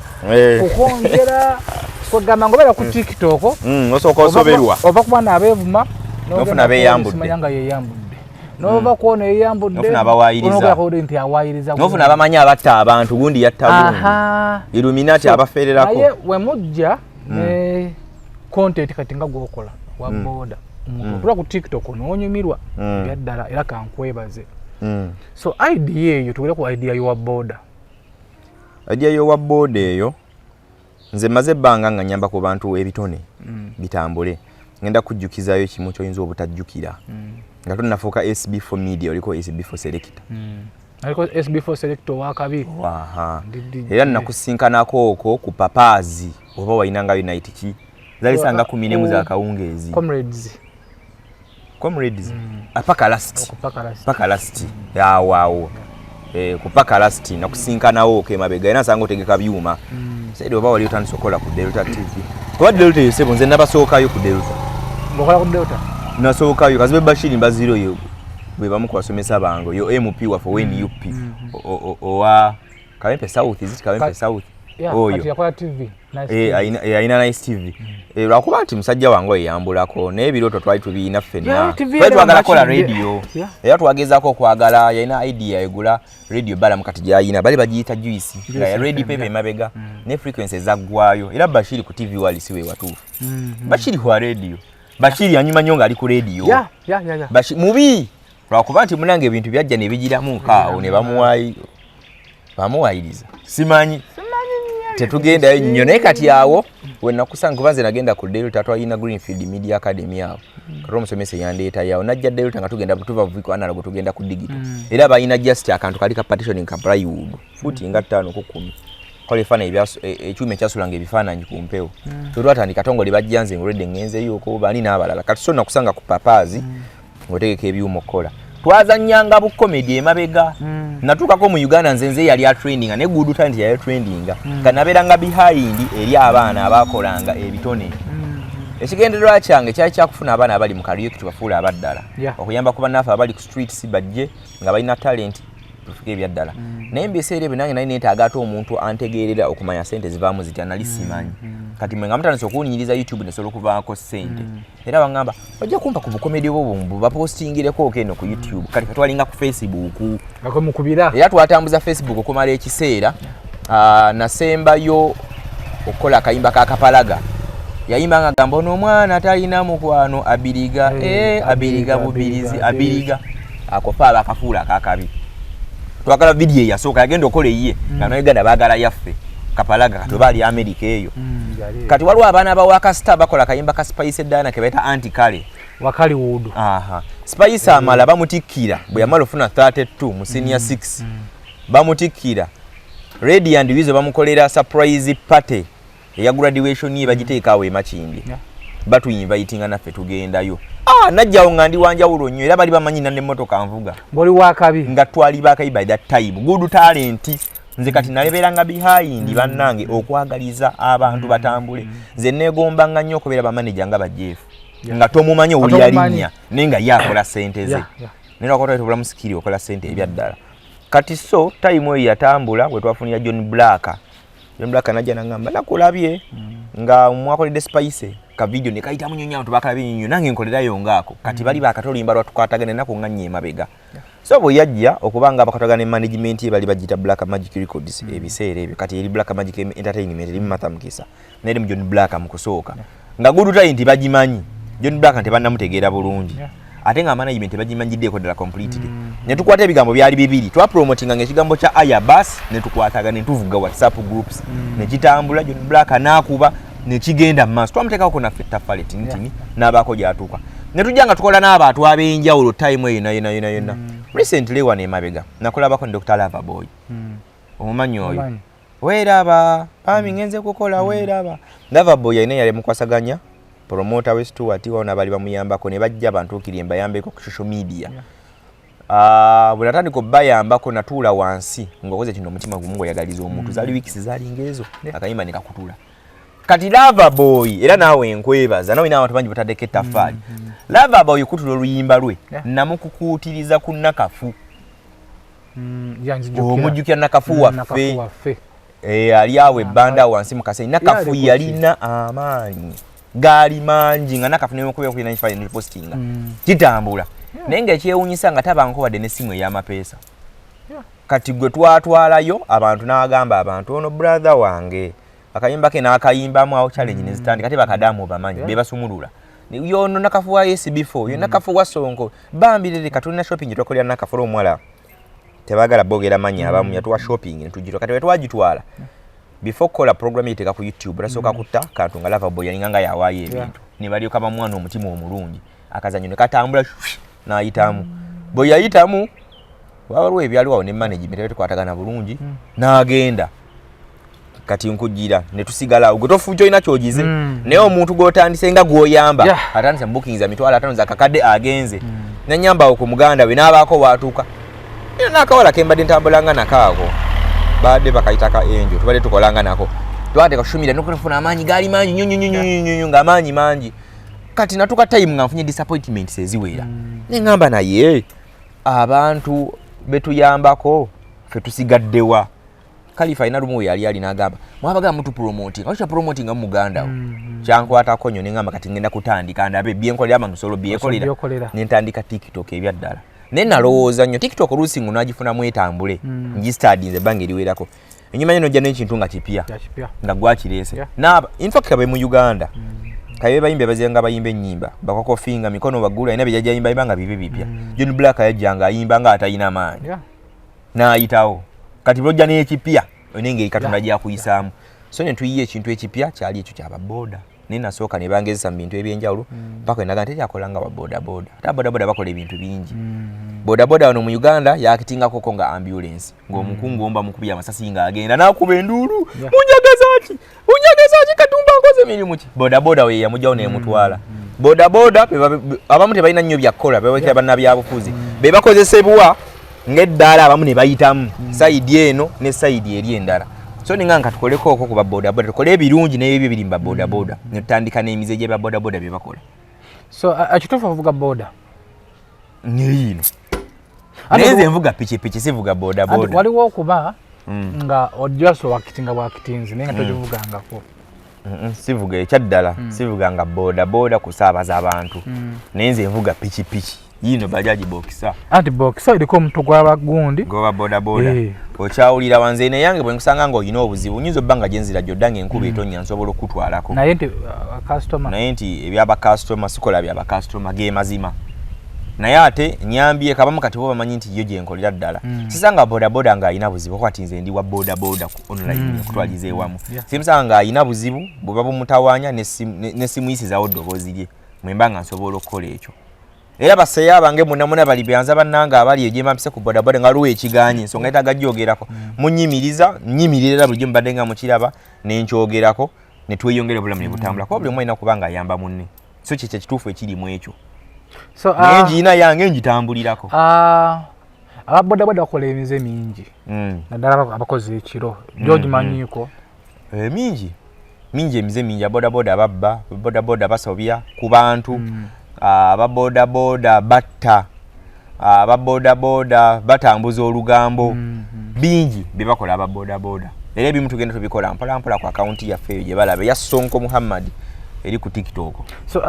kukwongera kwegamba ngaobeera ku TikTok osooka osoberwa. Ova ku baana abeevuma n'ofuna abeeyambudde. Simanya nga yeeyambudde, nova kwono yeeyambudde, n'ofuna abawaayiriza. Nti awaayiriza, n'ofuna abamanyi abatta abantu, gundi yatta gundi, Illuminati abafererako. Naye wemujja ne content kati nga gwokola wa boda, otula ku TikTok n'onyumirwa byaddala, era kankwebaze. So idea eyo, tugere ku idea yowa boda. Idea y'owa boda eyo, nze maze ebbanga nga nyamba ku bantu ebitone bitambule. Ngenda kujjukizayo ekimu kyoyinza obutajjukira. Nga tonnafuuka SB4 Media, oliko SB4 Selector. Aliko SB4 Selector owakabi. Aha. Era nakusinkanako okwo ku Papaazi, oba walinangayo night ki, zali sanga 11 zakawungeezi. Comrades. Comrades paka last. Paka last. Paka last awo awo. Ku paka last nakusinkanawo okwo emabega, era nsanga otegeka byuma. Saidi oba wali otandise okukola ku Delta TV, kuba Delta eyo sebo nze nabasookayo ku Delta. Ng'okola ku Delta? Nasookayo. Kazibe Bashiri Mbaziro yo bwe bamu ku basomesa bange, yo MP waffe owa NUP, owa Kawempe South, is it Kawempe South? Yeah, Oyo. Kati yakola TV. Nice TV. Alina Nice TV. Lwakuba nti musajja wange oyo yambulako, naye ebirooto twali tubiina ffenna. Yeah, TV Twali era twagala kukola Makindye. radio. Era twagezaako okwagala, yalina idea egula radio Balamu kati gy'ayina, bali bagiyita Juice, nga ya Juice Red FM, Pepper yeah. emabega, ne frequency ezaggwayo. Era Bashiri ku TV wali si we watuufu. Bashiri wa radio. Bashiri anyuma nnyo ng'ali ku radio. Mubi lwakuba nti munange ebintu byajja ne bigiramu kaawo ne bamuwayiriza, simanyi tetugendayo nnyo. Naye kati awo we nakusanga, kuba nze nagenda ku Delta, twalina Greenfield Media Academy awo, kati omusomesa yandeetayo awo, najja Delta nga tugenda tuva Viko Analog tugenda ku digital. Era balina just akantu kali ka partitioning ka plywood futi nga 5 ku 10, kola ebifaananyi ekyuma ekyasulanga ebifaananyi ku mpewo. So twatandika tongole bajja, nze ngolwedde ngenzeyo ko bani n'abalala. Kati so nakusanga ku Papaazi ng'otegeka ebyuma okukola, twazannyanga bu comedy emabega. Natuukako mu Uganda nze yali atrendinga, ne good talent yali atrendinga. Kanabeeranga behind eri abaana abakolanga ebitone. Ekigendererwa kyange kyali kyakufuna abaana abali mu karaoke tubafuule abaddala, okuyamba ku bannaffe abali ku streets bajje nga balina talent tufuke ebyaddala. Naye mu biseera ebyo nange nali neetaaga ate omuntu antegeerera okumanya sente zivaamu zitya, nali simanyi. Kati mwe nga mutandise okuwunyiriza YouTube nesobola okuvaako sente, era baŋŋamba ojja kumpa ku bukomedi obwo bumbu bapostingireko oko eno ku YouTube. Kati fe twalinga ku Facebook. Nga kwe mukubira. Era twatambuza Facebook okumala ekiseera. Nasembayo okukola akayimba ka Kapalaga, yayimba nga gamba ono omwana talina mukwano abiriga, abiriga bubirizi abiriga, ako fe abakafuula akakabi. Twagala vidiyo eyasooka yagenda okukola eyiye nga Uganda baagala yaffe Kapalaga. Kati oba ali America eyo. Kati waliwo abaana ba Wakasita bakola akayimba ka Spice Diana ke bayita Anti Kale. Wakaliwood. Aha. Spice amala bamutikkira bwe yamala ofuna 32 mu senior 6, bamutikkira Radio and Weasel bamukolera surprise party eya graduation ye, bagiteeka awo e Makindye. Batuinvitinga naffe tugendayo. Najjawo nga ndi wanjawulo nnyo, era bali bamanyi nanne emmotoka nvuga. Ng'oli wakabi. Nga twali bakabi by that time. Good talent. Nze kati naleberanga behind bannange okwagaliza abantu batambule. Nze neegombanga nnyo okubeera bamaneja nga ba Jeff. Nga tomumanyi owulira Tomumanyi. linnya naye nga ye akola ssente ze. Naye lwakuba twali tubulamu skill okola ssente ebyaddala. Kati so time eyo yatambula bwe twafunira John Black. John Black najja nangamba nakulabye nga mwakoledde Spice ka video ne kayitamu nnyo nnyo, abantu bakalabye nnyo, nange nkolerayo ngaako. Kati bali bakata oluyimba lwatukwatagana ennaku nga nnya emabega. So bwe yajja okuba nga bakwatagana ne management ye, bali bagiyita Black Magic Records ebiseera ebyo, kati eri Black Magic Entertainment, erimu Martha Mukisa neri mu John Black. Mu kusooka nga good time nti bagimanyi John Black nti bannamutegeera bulungi, ate nga management tebagimanyiddeeko ddala completely. Ne tukwata ebigambo byali bibiri, twapromotinga nga ekigambo kya aya bas, ne tukwatagana ne tuvuga WhatsApp groups, ne kitambula. John Black n'akuba ne kigenda mu maaso, twamuteekako naffe ettaffaali tinitini n'abaako gy'atuuka, ne tujja nga tukola n'abantu ab'enjawulo time eyo yonna yonna yonna yonna. Recently wano emabega nakolabako ne Dr. Lava Boy, omumanyi oyo? Omanyi. Weeraba bami ngenze kukola weeraba. Lava Boy alina yali mukwasaganya promoter we Stuart wao bali bamuyambako, ne bajja bantuukirye mbayambeko ku social media. Ah, bwe natandika obbayambako, natuula wansi ng'okoze kino omutima gumu ng'oyagaliza omuntu. Zaali weeks zalinga ezo, akayimba ne kakutula. Kati Lava Boy era naawe nkwebaza, nawe n'abantu bangi bataddeko ettaffaali. Lava Boy kutula oluyimba lwe namukukuutiriza ku Nakafu. Omujjukira Nakafu waffe? Nakafu waffe. Eh, ali awo ebbanda awo wansi mu Kasenyi. Nakafu Ye yalina amaanyi gaali mangi nga Nakafu nemukubira kulina ekifaananyi nepostinga kitambula, naye nga ekyewunyisa nga tabanko wadde n'essimu ey'amapeesa. Kati gwe twatwalayo abantu n'agamba abantu ono brother wange akayimba ke n'akayimbamu awo, challenge nezitandika. Ate bakadaamu obamanyi, bebasumulula yono Nakafu wa SB4, yo Nakafu wa Sonko bambirire. Katulina shopping twakolera Nakafu olwo omuwala tebagala boogera mannya abamu, yatuwa shopping netugitwa. Kati wetwagitwala, before kukola program yeteeka ku YouTube, tasooka kutta kantu nga Lava Boy yalinga nga yawaayo ebintu, ne balyoka bamwana omutima omulungi, akazanyo ne katambula n'ayitamu. Bwe yayitamu waliwo ebyaliwo awo ne management tetukwatagana bulungi, n'agenda. Kati nkujira ne tusigala awo, gwe tofu kyolina kyogize, naye omuntu gw'otandise nga gw'oyamba atandise mu bookings za 50,000 za kakadde, agenze nanyamba awo ku muganda we n'abaako waatuuka. Era n'akawala ke mbadde ntambulanga nako ako badde bakayita ka Enjo, tubadde tukolanga nako, twateeka kushumira nokufuna amaanyi gaali mangi nnyo nnyo nnyo nnyo nnyo nnyo, ng'amaanyi mangi. Kati natuka time nga nfunye disappointments eziwera, neŋŋamba naye abantu betuyambako ffe tusigaddewa? Kalifa alina lumu we yali ali n'agamba mwabaga mutupromotinga, okya promotinga mu muganda wo. Kyankwatako nnyo, neŋŋamba kati ngenda kutandika ndabe byenkolera abantu nsobola byekolera. Byekolera. Nentandika TikTok ebyaddala, naye nalowooza nnyo TikTok oluusi ngo nagifunamu etambule. Ngistadinze ebbanga eriwerako enyuma nyo, nojja n'ekintu nga kipya. Kipya. Nga gwakireese. Naaba infact kabe mu Uganda kabe bayimbi abazenga bayimba ennyimba bakakofinga mikono waggulu, alina byejajja yimba nga bibi bipya. John Black yajja nga ayimba nga atalina maanyi n'ayitawo. Kati lwojja n'ekipya olina engeri Katonda gyakuyisaamu. So ne tuyiya ekintu ekipya, kyali ekyo kyababooda, naye nasooka ne bangezesa mu bintu ebyenjawulo paka wenaga nti ekyakola nga babodaboda. Ate ababodaboda bakola ebintu bingi. Bodaboda wano mu Uganda yakitingakoko nga ambulance, ng'omukungu omba mukubye amasasi ng'agenda n'akuba enduulu, "Munjagaza ki? Munjagaza ki? Katumba nkoze mirimu ki?" Bodaboda we yamugjawo nemutwala. Bodaboda abamu tebalina nnyo byakukola, bewekera bannabyabufuzi be bakozesebwa ng'eddaala, abamu ne bayitamu side eno ne side eri endala. So ninga nka tukoleko okwo ku babodaboda, tukole ebirungi n'ebyo ebiri mu babodaboda, ne tutandika n'emize gy'ababodaboda bye bakola. So ekituufu ovuga boda? Neyiino, naye nze nvuga pikipiki, sivuga bodaboda. Waliwo okuba nga ojasa wakitinga bwakitinzi naye nga togivugangako. Sivuga ekyaddala. Sivuga nga bodaboda kusaabaza abantu, naye nze nvuga pikipiki yiino bajaji Boxer. Anti Boxer eriko omutwe gw'abagundi. Goba bodaboda. Okyawulira wanze naye yange bwe nkusanga ng'olina obuzibu, nyinza obba nga gyenzira gyodda ng'enkuba etonnya, nsobola okukutwalako. Naye nti kasitoma? Naye nti ebyabakasitoma sikola byabakasitoma, ge mazima. Naye ate nyambye kabamu kati bo bamanyi nti yo gyenkolera ddala. Sisanga bodaboda ng'alina buzibu, kuba ti nze ndi wa bodaboda ku online okutwaliza ewamu. Simusanga ng'alina buzibu bweba bumutawaanya, ne simuyisizaawo ddoboozi lye mwemba nga nsobola okukola ekyo. Era baseya bange muna muna bali byanza bannange abali egyemba mpise ku bodaboda nga waliwo ekiganye ensonga etaaga gyogerako, munyimiriza nyimirira era bulijjo mubadde nga mukiraba nenkyogerako ne tweyongera obulamu ne butambula, kuba buli omu alina kuba nga ayamba munne. So kyekyo ekituufu ekiri mu ekyo. So, naye ngiina yange ngitambulirako. Ababodaboda bakola emize mingi, naddala abakozi ekiro gyogimanyiiko. Mingi mingi, emize mingi. Ababodaboda babba, ababodaboda basobya ku bantu, ababodaboda batta, Aba bodaboda batambuza olugambo. Bingi bye bakola aba bodaboda, era ebimu tugenda tubikola mpola mpola ku akawunti yaffe eyo gye balaba eya Sonko Muhammad eri ku TikTok. So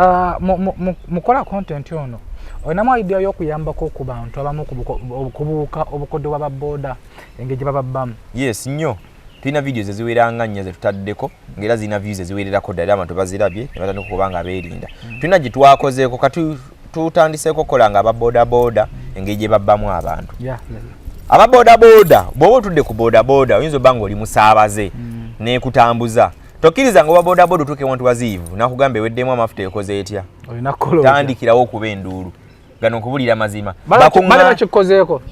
mukola content ono, olinamu idea y'okuyambako ku bantu abamu okubuuka obukodde bwa boda, engeri gye bababbamu? Yes, nnyo. Tulina videos eziwera nga nnya zetutaddeko, ng'era zirina views eziwererako ddala, abantu bazirabye ne batandika okuba nga beerinda. Tulina gye twakozeeko, kati tutandiseeko okukola nga aba bodaboda engeri gye babbamu abantu. Aba bodaboda, bw'oba otudde ku bodaboda, oyinza obba ng'oli musaabaze n'ekutambuza, tokkiriza nga owa bodaboda otuuka ewantu waziivu nakugamba eweddemu amafuta, ekoze etya. Olina kukola otya? Tandikirawo okuba enduulu. Gano nkubulira mazima. Bale bakikozeeko.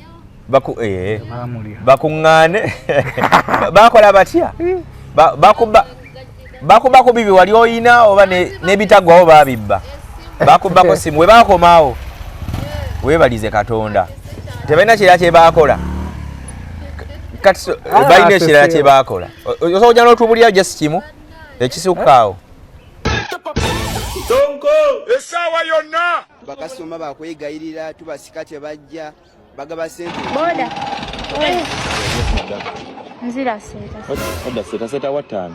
Bamulya. Bakuŋŋaane, bakola batya? Bakubako bibi wali oyina oba n'ebitaggwawo babibba, bakubako simu, we bakomaawo weebalize Katonda, tebalina kirala kye bakola. Kati balina ekirala kye bakola? Osobola ojja n'otubulira just kimu ekisukkaawo? Sonko essaawa yonna. Bakasitoma bakwegayirira, tubasika, tebajja, bagaba sente. Boda. Nzira seeta. Odda seeta, seeta wa ttaano.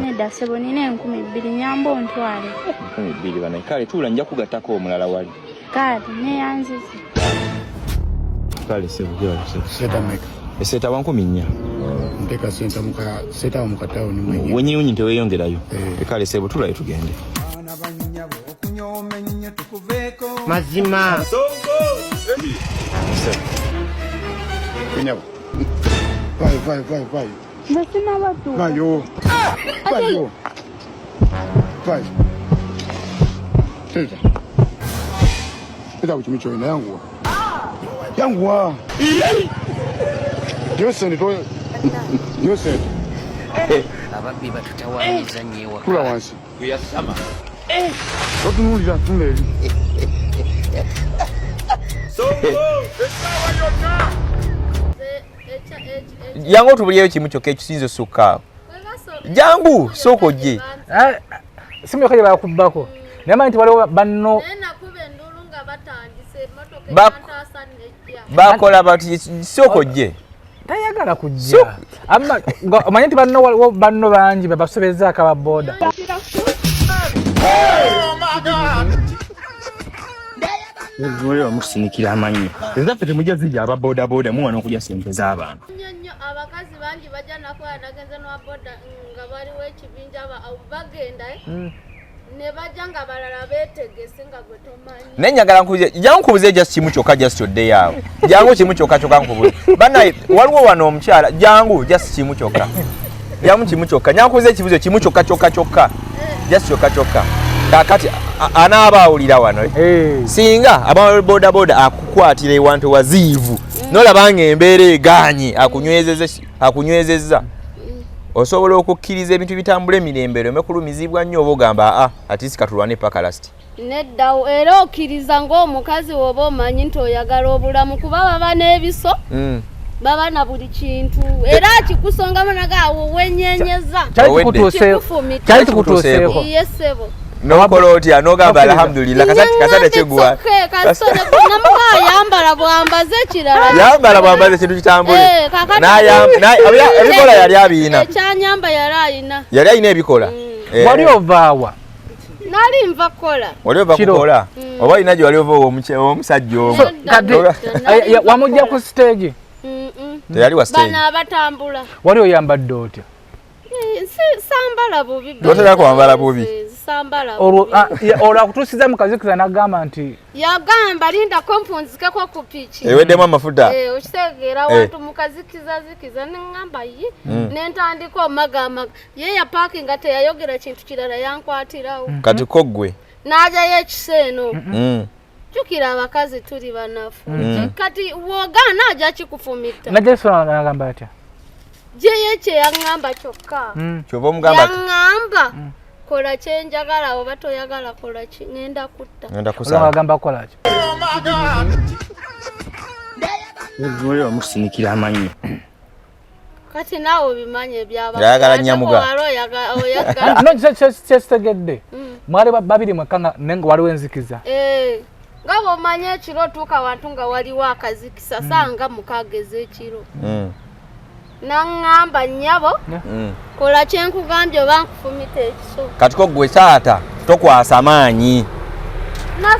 Nedda ssebo, nina 2000, nyamba ontwale. 2000 banaye. Kale tuula, nja kugattako omulala wali. Kale neyanziza. Kale sebo, gyewali sebo. Seeta meka? Eseeta wa 4000. Nteeka senta muka seeta mu katawuni mwenye. Wenyiwunyi teweyongerayo. Kale sebo, tulayo tugende. Mazima. Sebo. Nyabo. Vayo, vayo, vayo, vayo. Nze sinabatuuka. Vayo. Vayo. Vayo. Seta. Seta ku kimu kyoyina, yanguwa. Yanguwa. Yo sente to. Yo sente. Ababbi batutawaanyiza nnyo ewaka. Tula wansi. Kuyasama. Totunuulira, tunula eri. Sonko essaawa yonna. Jangu otubulyeyo kimu kyokka ekisinza osukkaawo. Jangu, sooka ojje. Simu yokka gye bakubbako, naye manyi nti waliwo banno. Naye nakuba enduulu nga batandise emmotoka eyantaasa nejja. Bakola bati? Sooka ojje. Tayagala kujja. Amma nga omanyi nti banno, waliwo banno bangi bebasobezaako aba boda. Olaba mutusinikira amannyo, ezaffe temujja zijja. Aba bodaboda muwana okulya sente z'abantu. Nnyo nnyo, abakazi bangi bajja nakola, nagenze n'owa boda nga waliwo ekibinja bagenda, ne bajja nga balala beetegese nga gwe tomanyi. Naye njagala nkubuze, jangu nkubuze just kimu kyokka, just oddeyo awo. Jangu kimu kyokka kyokka nkubuze. Banaye, waliwo wano omukyala, jangu just kimu kyokka, jangu kimu kyokka, jangu nkubuze ekibuzo kimu kyokka kyokka kyokka, just kyokka kyokka. Kakati anaaba awulira wano, singa aba bodaboda akukwatira ewantu waziivu nolaba nga embeera egaanye, akunywezezza, osobola okukkiriza ebintu bitambula emirembe oleme kulumizibwa nnyo, oba ogamba aa, at least katulwane paka last? Nedda, era okkiriza ng'omukazi woba omanyi nti oyagala obulamu, kuba baba n'ebiso, baba na buli kintu, era akikusongamu naga awo wenyenyeza. Kyali Owedde. kikutuuseeko? Kyali kikutuuseeko? Iye ssebo. Nokola otya? Nogamba alhamdulillah, kasate kigwa. Namuga ayambala bwambaze ekirala. Yambala bwambaze ekintu kitambule. Eh, kakati- Ebikola yali abiina. Ekyanyamba yali ayina. Yali alina ebikola. Wali ovaawa? Nali nva kukola. Wali ova Kiro. kukola, oba olina gye wali ova ow'omusajja omu? Kati wamujja ku stage? Teyali wa stage. Bano abatambula. Wali oyambadde otya? Eh, sambala bubi. Totera kwambala bubi. Sambala Olwo bubi. Olwo akutuusiza mu kazikiza n'agamba nti Yagamba lindako mpunzikeko ku piki. Eweddemu amafuta. Eh, okitegeera? Wantu mukazikizazikiza, neŋŋamba ye, nentandika omagamaga, ye yapaakinga, teyayogera kintu kirala, yankwatirawo. Kati ko ggwe? N'ajayo ekisa eno. Jjukira abakazi tuli banafu. Kati wogaana ajja kikufumita. Najja n'agamba atya? Gyeyo kye yaŋŋamba kyokka. Kyova omugamba ati Yaŋŋamba kola kyenjagala oba toyagala kola ki, ŋŋenda kutta. Ngenda Olwo kusala. agamba kukola ki? Olaba mutusinikira amannyo. Kati naawe obimanyi. Ng'ayagala nnyamuga. Oyagala. No, kyekitegedde, mwali babiri mwekka naye nga waliwo enzikiza. Eh, Nga bw'omanyi ekiro otuuka wantu nga waliwo akazikisa sanga 6 ez'ekiro. Naŋŋamba nnyabo kola kye nkugambye oba nkufumita ekiso. Kati ko ggwe taata tokwasa maanyi.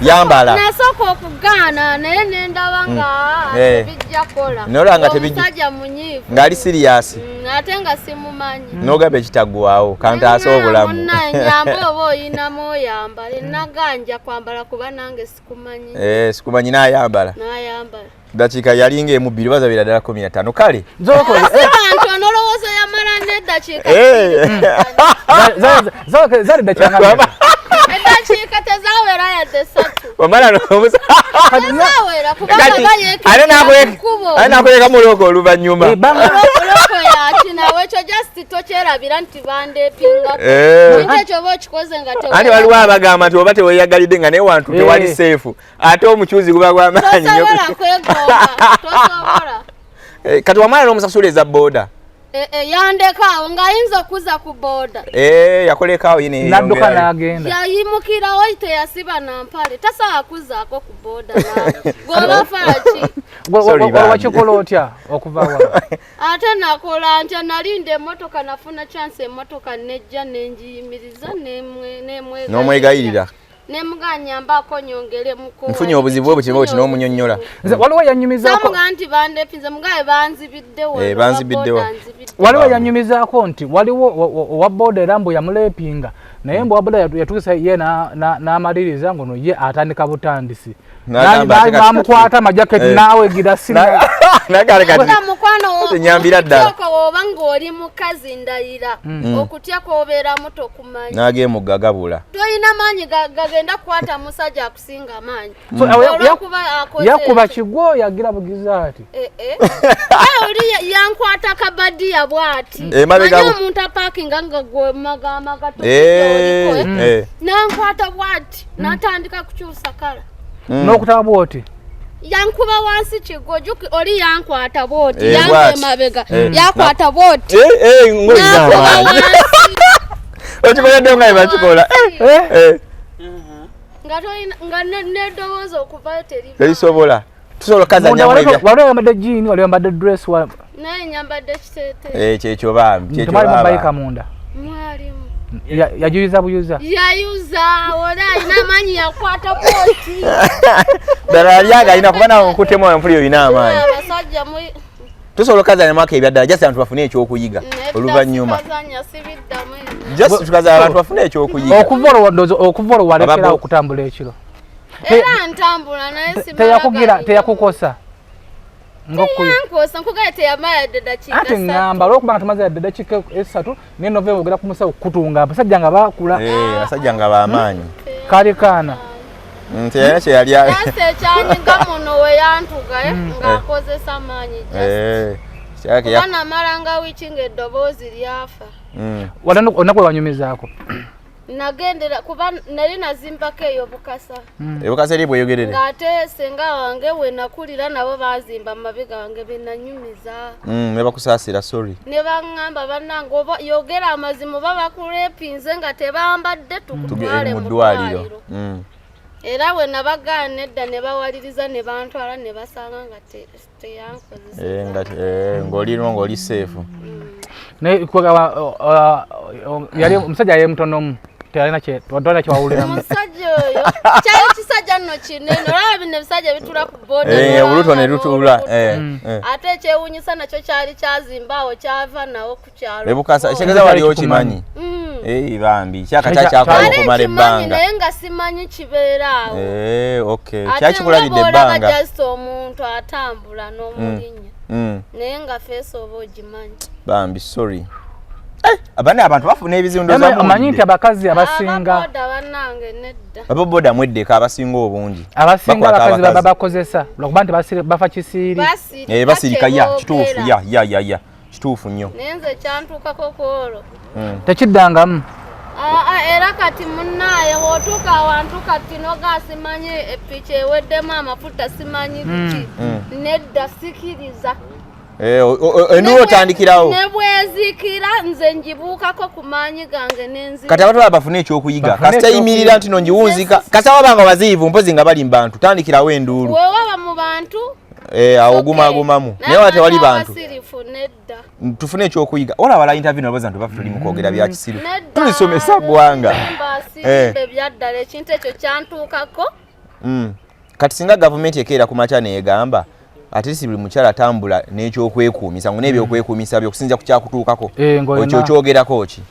Yambala. Nasooka okugaana naye ne ndaba nga tebijja kukola. N'olaba nga tebijja. Omusajja munyiivu. Ng'ali serious. Ate nga simumanyi. N'ogamba ekitaggwaawo kantaase obulamu. Munnaye nnyamba oba oyinamu oyambale. Naganja kwambala kuba nange sikumanyi. Sikumanyi n'ayambala. N'ayambala. Dakiika yalinga emu bbiri bazabira ddala 15 kale. Abantu onolowooza yamala n'eddakiika. Zali ddakiika nga Eddakiika tezaawera yadde 3. Wamala n'omusa. Tezaawera kubanga Ate bayeekera ate n'akuleka muloko oluvannyuma. Muloko yaki nawe ekyo just tokyerabira nti bandeepinga. Kintu ekyo oba okikoze nga Anti waliwo abagamba nti oba teweeyagalidde nga naye wantu tewali seefu. Ate omukyuzi guba gw'amaanyi nnyo. Tosobola kwegomba, tosobola. Kati wamala n'omusasula eza booda. Yandeka awo ng'ayinza okuza ku booda. Yakoleka awo ye ne N'adduka yeeyongerayo. n'agenda. Yayimukirawo teyasiba na mpale, tasobola kuzaako ku booda naawe. Gw'oba ofa ki? Sorry, bambi. Wakikola otya okuva wa? Ate nakola ntya, nalinda emmotoka nafuna chance emmotoka nejja nengiyimiriza nemwegayirira. N'omwegayirira. Nemuganyambako nyongeremuko. Nfunye obuzibu obwo kimu n'omunyonnyola. Nze waliwo yanyumizaako. Samuga nti bandepinze mugabe banzibidde wano. Banzibidde wano. Waliwo yanyumizaako nti waliwo owa booda era mbu yamuleepinga naye mbu owa booda yatuusa ye n'amaliriza ngono ye atandika butandisi. N'amukwata amajaketi naawe gira sina. Mukwano Nyambira ddala. Oba ng'oli mukazi ndayira okutya kw'obeeramu tokumanyi. N'ageemugga gabula. Tolina maanyi gagenda kukwata musajja akusinga amaanyi. Yakuba kigwo yagira bugiza ati. Oli yankwata kabadiya bw'ati. Manyi omuntu apaakinga nga gwe magamba gatoliko. Nankwata bw'ati n'atandika kukyusa kala. N'okutaba bw'oti. Yankuba wansi kigwo oli yankwata bw'oti yange emabega yakwata bw'oti. Okikoledde nga bakikola. Nga tolina nga n'eddoboozi okuvayo teriva. Terisobola. Tusobola okukazannyamu ebya. Waliwo yambadde jean, waliwo yambadde dress. Naye nyambadde kiteeteeyi. Kyekyo bambi. Kyekyo Mwalimu baba. bayika munda. Mwalimu. Yajuyuza buyuza. Yayuza oli alina amaanyi yakwata bw'oti. Ddala yali agalina kuba naawe nkuttemu empuli olina amaanyi. Abasajja mu Tusobola okukazannyamu ako ebya ddala just abantu bafune ekyokuyiga oluvannyuma. Just tukazanya abantu bafune ekyokuyiga. Okuva olwo walekera okutambula ekiro. Era ntambula naye simala. Teyakugira teyakukosa. Teyankosa nkugaye teyamala yadde ddakiika ate ŋŋamba olw'okuba nga tumaze yadde ddakiika 3 naye nova ogera ku musawo kutunga abasajja nga bakula. Abasajja nga b'amaanyi. Kali kaana. Nti yalina kye yali Just ekyanyiga muno we yantuga ng'akozesa amaanyi just. Kuba namala nga wiiki ng'eddoboozi lyafa. Olunaku lwe wanyumizaako. Nagendera kuba nali nazimbako eyo Bukasa. Ebukasa eri bweyogerere. Ng'ate senga wange we nakulira nabo baazimba mu mabega wange be nanyumiza. Ne bakusaasira sorry. Ne baŋŋamba bannange oba yogera amazima oba bakuleepinze nga tebambadde tukutwale mu ddwaliro. Era we nabagaana nedda ne bawaliriza ne bantwala ne basanga nga teyankozesa. Ng'olirwo ng'oli safe. Naye yali omusajja yali mutonomu. Teyalina kye kyewawuliramu. Omusajja oyo kyali kisajja nno kinene olaba bino ebisajja bitula ku booda. Oluto ne lutuula. Ate ekyewuunyisa nakyo kyali kyazimba awo kyava nawo ku kyalo. Ebukasa ekitegeeza wali okimanyi. Bambi kyaka kyakyakola okumala ebbanga. Naye nga simanyi kibeera awo. Okay. Kyakikulabidde ebbanga. Ate just omuntu atambula n'omulinnya. Naye nga feesi oba ogimanyi. Bambi sorry. Abana abantu bafuna ebizibu ndoza omanyi nti abakazi abasinga ababoda bannange nedda. Ababoda mweddeka abasinga obungi. Abasinga abakazi baba bakozesa lwakuba nti bafa kisiiri. Basirika ya kituufu ya kituufu nnyo. Naye nze kyantuukako ku olwo. Tekiddangamu. Era kati munnaaye bw'otuuka awantu kati noga simanyi epiki eweddemu amafuta simanyi biki. Nedda sikiriza. Eh, enduulu otandikirawo. Ne bwezikira nze ngibuukako ku maanyi gange nenzira. Kati abantu baba bafune ekyokuyiga. Kasita yimirira nti no ngiwunzika. Kasita waba nga baziyivu mpozi nga bali mu bantu tandikirawo enduulu. Wewaba mu bantu. Eh, awo ogumagumamu. Naye waba tewali bantu. Abasirifu nedda. Tufune ekyokuyiga. Olaba la interview nabaza nti baffe tuli mu kwogera bya kisiru. Tulisomesa ggwanga. Eh. Ebyaddala ekintu ekyo kyantuukako. Kati singa gavumenti ekeera ku makya neegamba ate si buli mukyala atambula n'ekyokwekuumisa ngo n'ebyokwekuumisa byo okusinziira ku kyakutuukako ekyo kyogerako ki?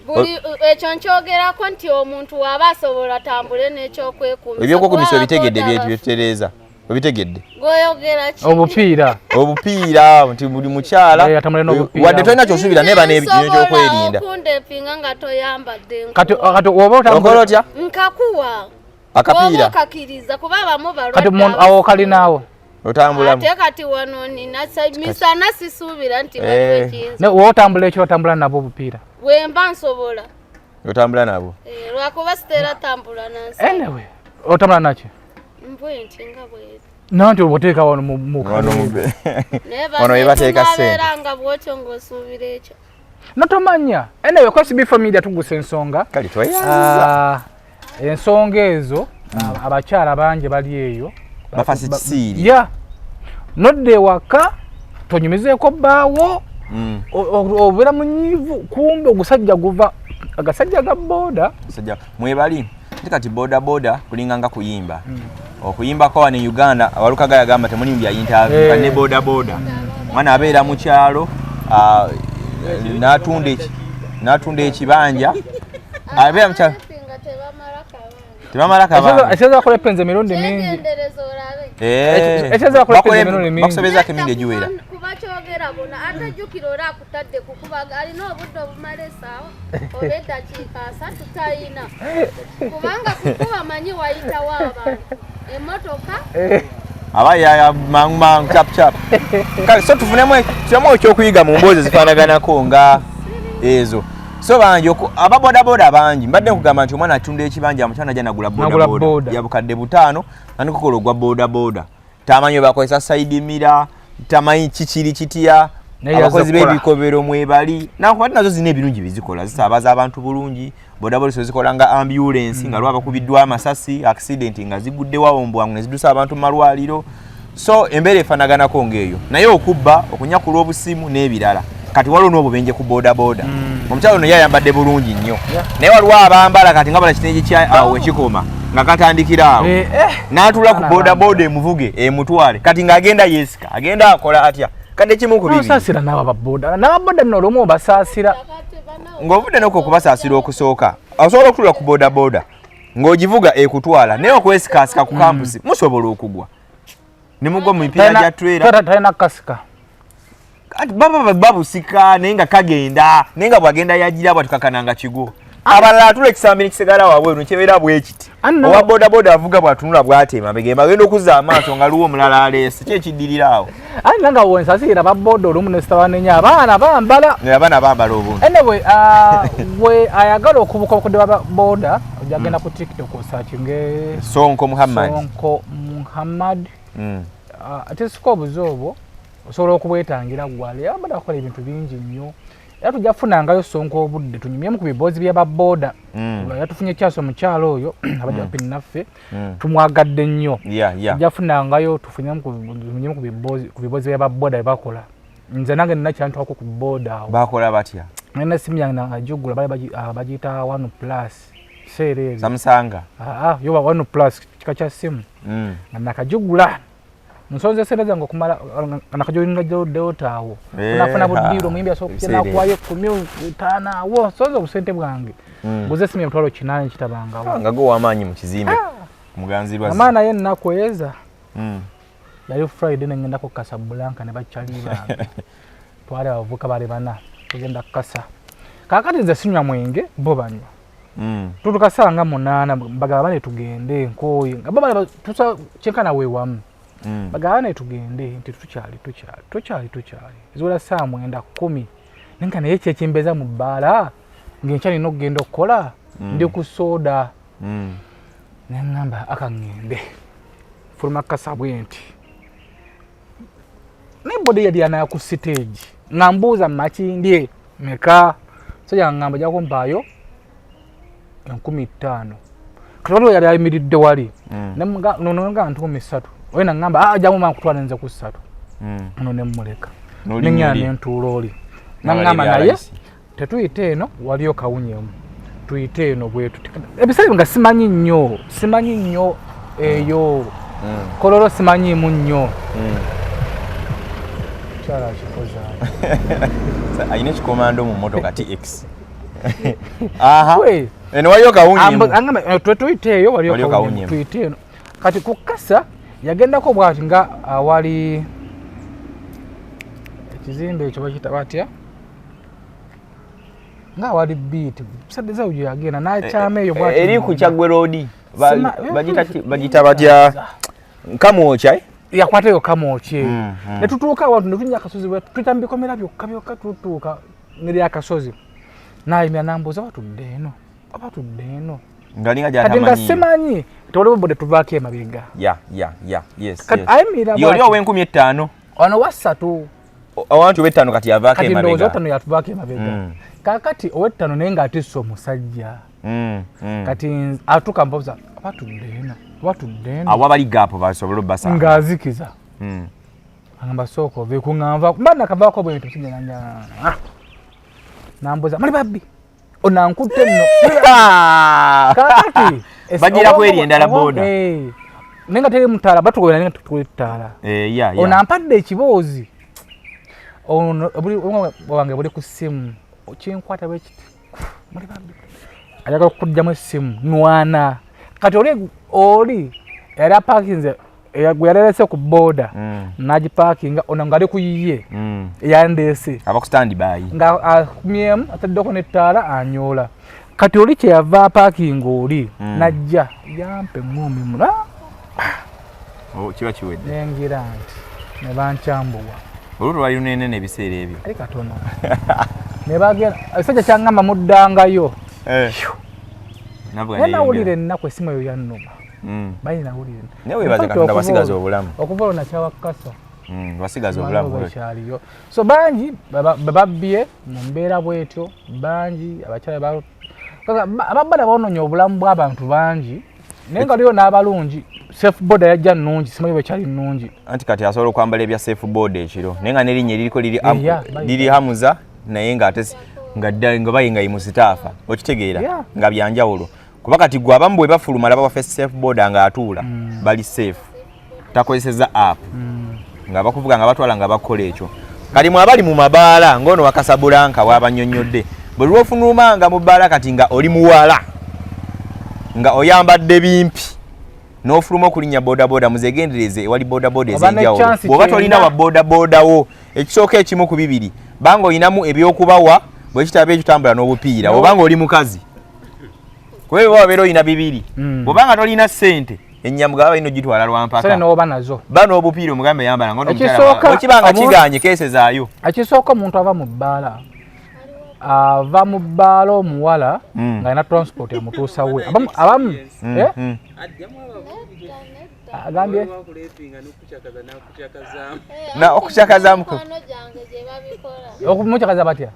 Buli ekyo nkyogerako nti omuntu waba asobola atambule n'ekyokwekuumisa. Ebyokwekuumisa obitegedde byetutereeza obitegedde. Goyogera ki? Obupiira. Obupiira nti buli mukyala wadde tolina kyosuubira naye ba n'ekyokwerinda. Okundepinga nga toyambadde. Kati kati oba otambula otya? Nkakuwa. Akapiira. Okakiriza kuba abamu balwadde. Kati awo kalinaawo. Otambulamu. Ate kati wano nina misana sisuubira nti waliwo ekiyinza. Ne w'otambula ekiro otambula nabwo obupiira. Bwe mba nsobola. Otambula nabwo. Lwakuba sitera tambula nansi. Anyway, otambula naki? Mbwe nti nga bweri. Nanti obuteeka wano mu wano we bateeka ssente. Nga bw'otyo ng'osuubira ekyo. Notomanya. Anyway, kwesi before media tugusa ensonga. Kale tweyanziza. Ensonga ezo abakyala bangi bali eyo. Bafasi kisiiri. Yeah. Nodde ewaka tonyumizeeko bbaawo obeera munyiivu kumbe ogusajja guva agasajja ga boda. Sajja mwebali nti kati boda boda kulinga nga kuyimba. Okuyimbako wano e Uganda awalukaga yagamba temuli bya interview ne boda boda. Mwana abeera mu kyalo n'atunda ekibanja abeera mu kyalo tebamala kabanga. Ekyeza bakola epenzi emirundi mingi. Ekyeza bakola epenzi emirundi mingi. Bakusobezaako emirundi egiwera. Kuba kyogera bona ate jjukira oli akutadde kukubaga alina obudde obumala essaawa oba eddakiika 30 tayina. Kubanga kukuba manyi wayitawo abantu. Emmotoka. Aba ya mangu mangu chap chap. Kale so tufunemu ekyokuyiga mu mboozi ezifaanaganako nga ezo. So bangi aba boda boda bangi mbadde nkugamba nti omwana atunda ekibanja omukyala ajja nagula boda boda ya bukadde 5 nandikukola ogwa boda boda tamanyi bakozesa side mirror tamanyi kikiri kitya abakozi b'ebikobero mwebali nakuba nazo zina ebirungi bizikola zisaabaza abantu bulungi boda boda zikola nga ambulance nga lwaba bakubiddwa amasasi accident nga ziguddewo mbwangu ne zidusa abantu mu malwaliro so embeera efaanaganako ng'eyo naye okubba okunyakula obusimu n'ebirala. Kati waliwo n'obubenje ku boda boda. Omukyala ono yayambadde bulungi nnyo. Naye waliwo abambala kati nga bala kitengi kya awo ekikoma nga katandikira awo. N'atuula ku boda boda emuvuge emutwale. Kati ng'agenda yeesika agenda akola atya. Kati ekimu ku bibi. N'osaasira n'abo ababoda. N'ababoda nno olumu obasaasira. Ng'ovudde n'okwo okubasaasira okusooka. Osobola okutuula ku boda boda ng'ogivuga ekutwala naye okwesikaasika ku kampusi musobola okugwa. Ne mugwa mu mipiira gya trailer. Talina kukasika. Baba babusika naye nga kagenda naye nga bwagenda yagira bwati kakananga kigo. Abalala atula ekisambi nekisigala wabweru kibeera bwe kiti. Owa boda boda avuga bw'atunula bw'atema begenda bagenda okuzza amaaso nga luwo omulala aleese ki ekiddirira awo. Ani nanga wensasira ba boda olumu ne sitabanenya abaana bambala. Abaana bambala obuntu. Anyway, we ayagala okubuka okudde ba boda ojja genda ku TikTok osearchinge Sonko Muhammad. Sonko Muhammad. Ate siko obuze obwo osobola okubwetangira gwale abada akola ebintu bingi nnyo era tujja kufunangayo Sonko obudde tunyumyemu ku biboozi bya baboda yatufunye kyaso mukyalo oyo abajja kupini naffe tumwagadde nnyo tujja kufunangayo tufunyemu ku biboozi bya baboda bye bakola nze nange nina kyantwako ku boda awo bakola batya nina essimu yange nagigula bali bagiyita 1 plus seera ebyo Samsung yoba 1 plus kika kya ssimu nga nakagigula nsonze sente zange okumala nakajoyinga delta awo nafuna buddiiro omuyimbi asobola okujja nakuwayo 15 awo nsonze obusente bwange nguze essimu emitwalo 8 kitabangawo nga go w'amaanyi mu kizimbe muganzi lwa amaana ye ennaku eza yali Friday ne ngendako Casablanca ne bakyali bange twali abavubuka bali bana tugenda kukasa kaakati nze sinywa mwenge bo banywa tutuka ssaawa nga 8 mbagamba bane tugende nkooye nga bo bali tusa kyenkana weewamu bagamba bane tugende nti tukyali ziwera ssaawa 9 10 nenka naye kyekimbeza mu bbaala ng'enkya nina okugenda okukola ndi ku soda ne ŋŋamba aka ŋŋende fuluma kasa bwe nti Naye boda yali yanaya ku siteegi nga mbuuza Makindye meka, musajja ngamba ojja kumpaayo 5000. Kati waliwo yali ayimiridde wali nono nga 3000, oye nangamba, "Ah, jangu nkutwala nze ku 3." Ono nemmuleka N'olinnya neŋŋenda oli. nentuula oli. N'abali Nangamba ebya naye layisi. Tetuyite eno, waliyo kawunyemu, tuyite eno bwetu. Ebiseera ebyo nga simanyi nnyo, simanyi nnyo eyo Kololo, simanyiimu nnyo. Kyala akikoze. Alina ekikomando mu motoka TX. Aha. We. Eno waliyo kawunyemu. Angamba tuyite eyo, waliyo Waliyo kawunyemu, kawunyemu. tuyite eno. Kati ku kasa yagendako bwati nga awali ekizimbe ekyo bakiyita batya, nga awali biiti sadde gye yagenda n'akyama eyo bwati. Eri ku Kyaggwe Road. Sima- Bagita batya? Kamwokya, eh? Yakwata eyo Kamwokya eyo. Ne tutuuka awantu ne tunya akasozi bwe tuyita mu bikomera byokka byokka, tutuuka ngeri akasozi nayimira nambuuza, "Batudde eno oba tudde eno?" Ngalinga Kati nga gyatamanyiyo. simanyi tewaliwo bodde, tuvaako emabega. Ya, yes. Kati Yes. ayimirira Yoli bw'ati. ow'enkumbi 5. Ono wassatu. Awantu ow'ettaano kati yavaako Kati ndowooza emabega. ow'ettaano yatuvaako emabega. Kakati ow'ettaano naye ng'atisse omusajja. Kati atuuka mbuuza, "Oba tudde eno oba tudde eno?" Awo abali gaapo basobole obbasanga. Ng'azikiza. Agamba, "Sooka oveeku." Nga nva mba nakavaako bwe nti omusajja nanja nambuuza, "Muli babbi?" Onankutte nno. Kakati Bagira kweri endala boda. Eh, naye nga teri mutaala, batugobera naye nga tukuli ttaala. Eh, ya. Ono ampadde ekiboozi, ono obwongo bwange buli ku ssimu, kinkwata bwe kiti, "Muli babbi?" Ayagala okukugjamu essimu nwana. Kati oli yali apakinze gwe yali alese ku booda n'agipaakinga, ono ng'ali ku yiye eyandeese. Aba ku stand by. Nga akumyemu ataddeko n'ettaala anyoola. Kati oli kyeyava apaakinga oli najja yampa eŋŋumi muna. Oh, kiba kiwedde. Nengira nti ne bankyambuwa. Olwo lwali lunenene ebiseera ebyo. Ali katono ne bagenda, ekisajja kyaŋŋamba, "Muddangayo." Eh. Navuga Naye nawulira neyongera. ennaku, esimu eyo yannuma. Bayi nawulira. Naye weebaze In fact, Katonda wasigaza obulamu. Okuva olwo nakyawa kasa. Wasigaza obulamu bwe. Bwekyaliyo. So bangi babbye mu mbeera bwetyo, bangi abakyala ababbala boononye obulamu bw'abantu bangi, naye nga liyo n'abalungi. Safe boda yajja nnungi, simanyi bwekyali nnungi. Anti kati asobola okwambala ebya safe boda ekiro naye nga n'erinnya eririko liri Yeah, liri Hamuza, naye ng'ate nga ddala nga baye nga ye musitaafa, okitegeera? Nga byanjawulo, kuba kati gwe abamu bwe bafuluma laba waffe safe boda ng'atuula bali safe, takozeseza app nga bakuvuga nga batwala nga bakola ekyo. Kati mwe abali mu mabaala ng'ono wa Casablanca wabanyonnyodde, bwe lwofunumanga mu bbaala kati nga oli muwala nga oyambadde bimpi n'ofuluma okulinnya bodaboda, muzegendereze ewali bodaboda Oba ne ez'enjawulo. chance Bw'oba tolina 90. wa bodaboda wo, ekisooka ekimu ku bibiri, banga olinamu ebyokubawa, bwe kitaba ekyo tambula n'obupiira. No. Obanga oli mukazi, kuba ebyo wabeera olina bibiri. Bw'obanga tolina ssente, enyamuga balina ogitwala Sale lwampaka. n'oba nazo. Ba n'obupiira, omugambe yambala nga Ekisooka, okibanga kiganye keesezaayo. Ekisooka, omuntu ava mu bbaala, ava mu bbaala omuwala ng'alina transport emutuusa we. Abamu eh? Agambye Na okukyakazaamu. Mikwano gyange gye babikola. Okumukyakaza batya?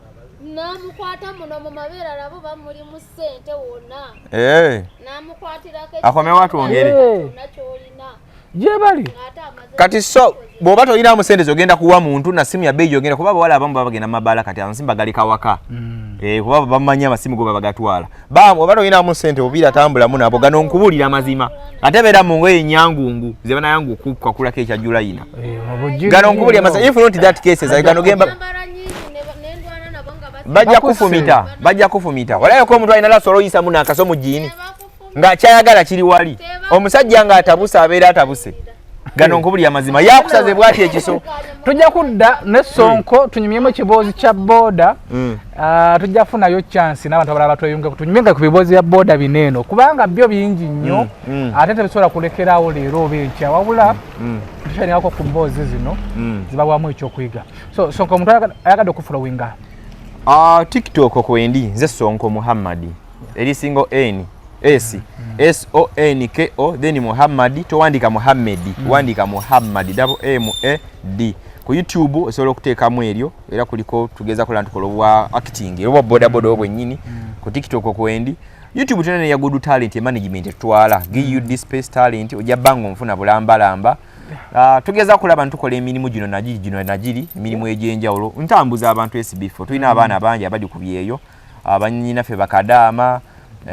Namukwata muno mu mabeere, alabo bamulimu ssente wonna. Eh. Namukwatirako. Akomewo atwongere. Kyonna kyolina. Gye bali. Ate amaze. Kati so bw'oba tolinamu sente zogenda kuwa muntu na simu ya bbeeyi gyogenda, kuba abawala abamu baba bagenda mu mabaala kati amasimu bagaleka waka. Eh, kuba bamanyi amasimu go babagatwala. Oba tolinamu sente, obupiira tambulamu nabo. Gano nkubuulira amazima, ate beera mu ngoye enyangungu ze banayangu okukakulako ekya Julayina. Gano nkubuulira amazima, if not that cases gano gemba Nyambala nyingi nendwana nabo nga bajja kufumita, bajja kufumita. Walayoko omuntu alina lasobola oyisamu n'akaso mu jiini ng'akyayagala kiri wali omusajja ng'atabuse, abeera atabuse. Gano nkubulira amazima, yakusaze bwati ekiso. Tujja kudda ne Sonko tunyumyemu ekiboozi kya booda. Ah, tujja kufunayo chance n'abantu abalala batweyunge, tunyumyenga ku biboozi bya booda bino eno, kubanga byo bingi nnyo ate tebisobola kulekerawo leero oba enkya, wabula tukyalingako ku mboozi zino zibawamu ekyokuyiga. So Sonko, omuntu ayagadde okufollowinga? Ah, TikTok kwendi nze Sonko Muhammad, eri single N S S O N K O, then Muhammad. Towandika Muhammad, wandika Muhammad, double M A D. Ku YouTube osobola okuteekamu eryo, era kuliko tugeza kola ntukola obwa acting era obwa boda boda obwo bwennyini. Ku TikTok kwendi. YouTube tulina neya Good Talent e management etutwala GUD Space Talent, ojja bbanga onfuna bulambalamba. Tugeza kulaba ntukola emirimu gino nagiri gino nagiri emirimu egy'enjawulo, ntambuza abantu SB4. Tulina abaana bangi abali ku byeyo, abannyinaffe bakadaama,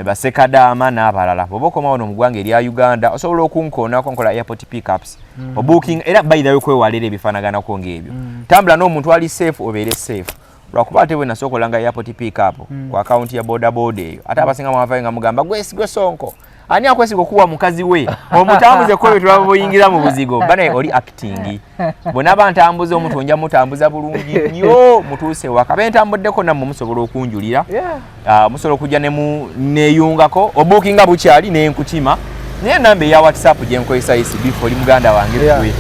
basekadaama n'abalala. Bw'oba okoma wano mu ggwanga erya Uganda osobola okunkoonako, nkola airport pickups, obooking. Era by the way, kwewala era ebifaanaganako ng'ebyo. Tambula n'omuntu ali safe, obeere safe, lwakuba ate bwe nasooka olanga airport pickup ku akawunti ya boda boda eyo, ate abasinga mwavayo nga mugamba gwe Sonko, ani akwesiga okuwa mukazi we omutambuze ko ebyo buyingira mu buzigo banaye oli acting. Bwe naba ntambuza omuntu nja mutambuza bulungi nnyo mutuuse waka. Be ntambuddeko nammwe musobola okunjulira. Ah, musobola okujja ne neeyungako obuukinga bukyali nenkukima, naye enamba eya WhatsApp gye nkozesa isbif oli muganda wange gwe.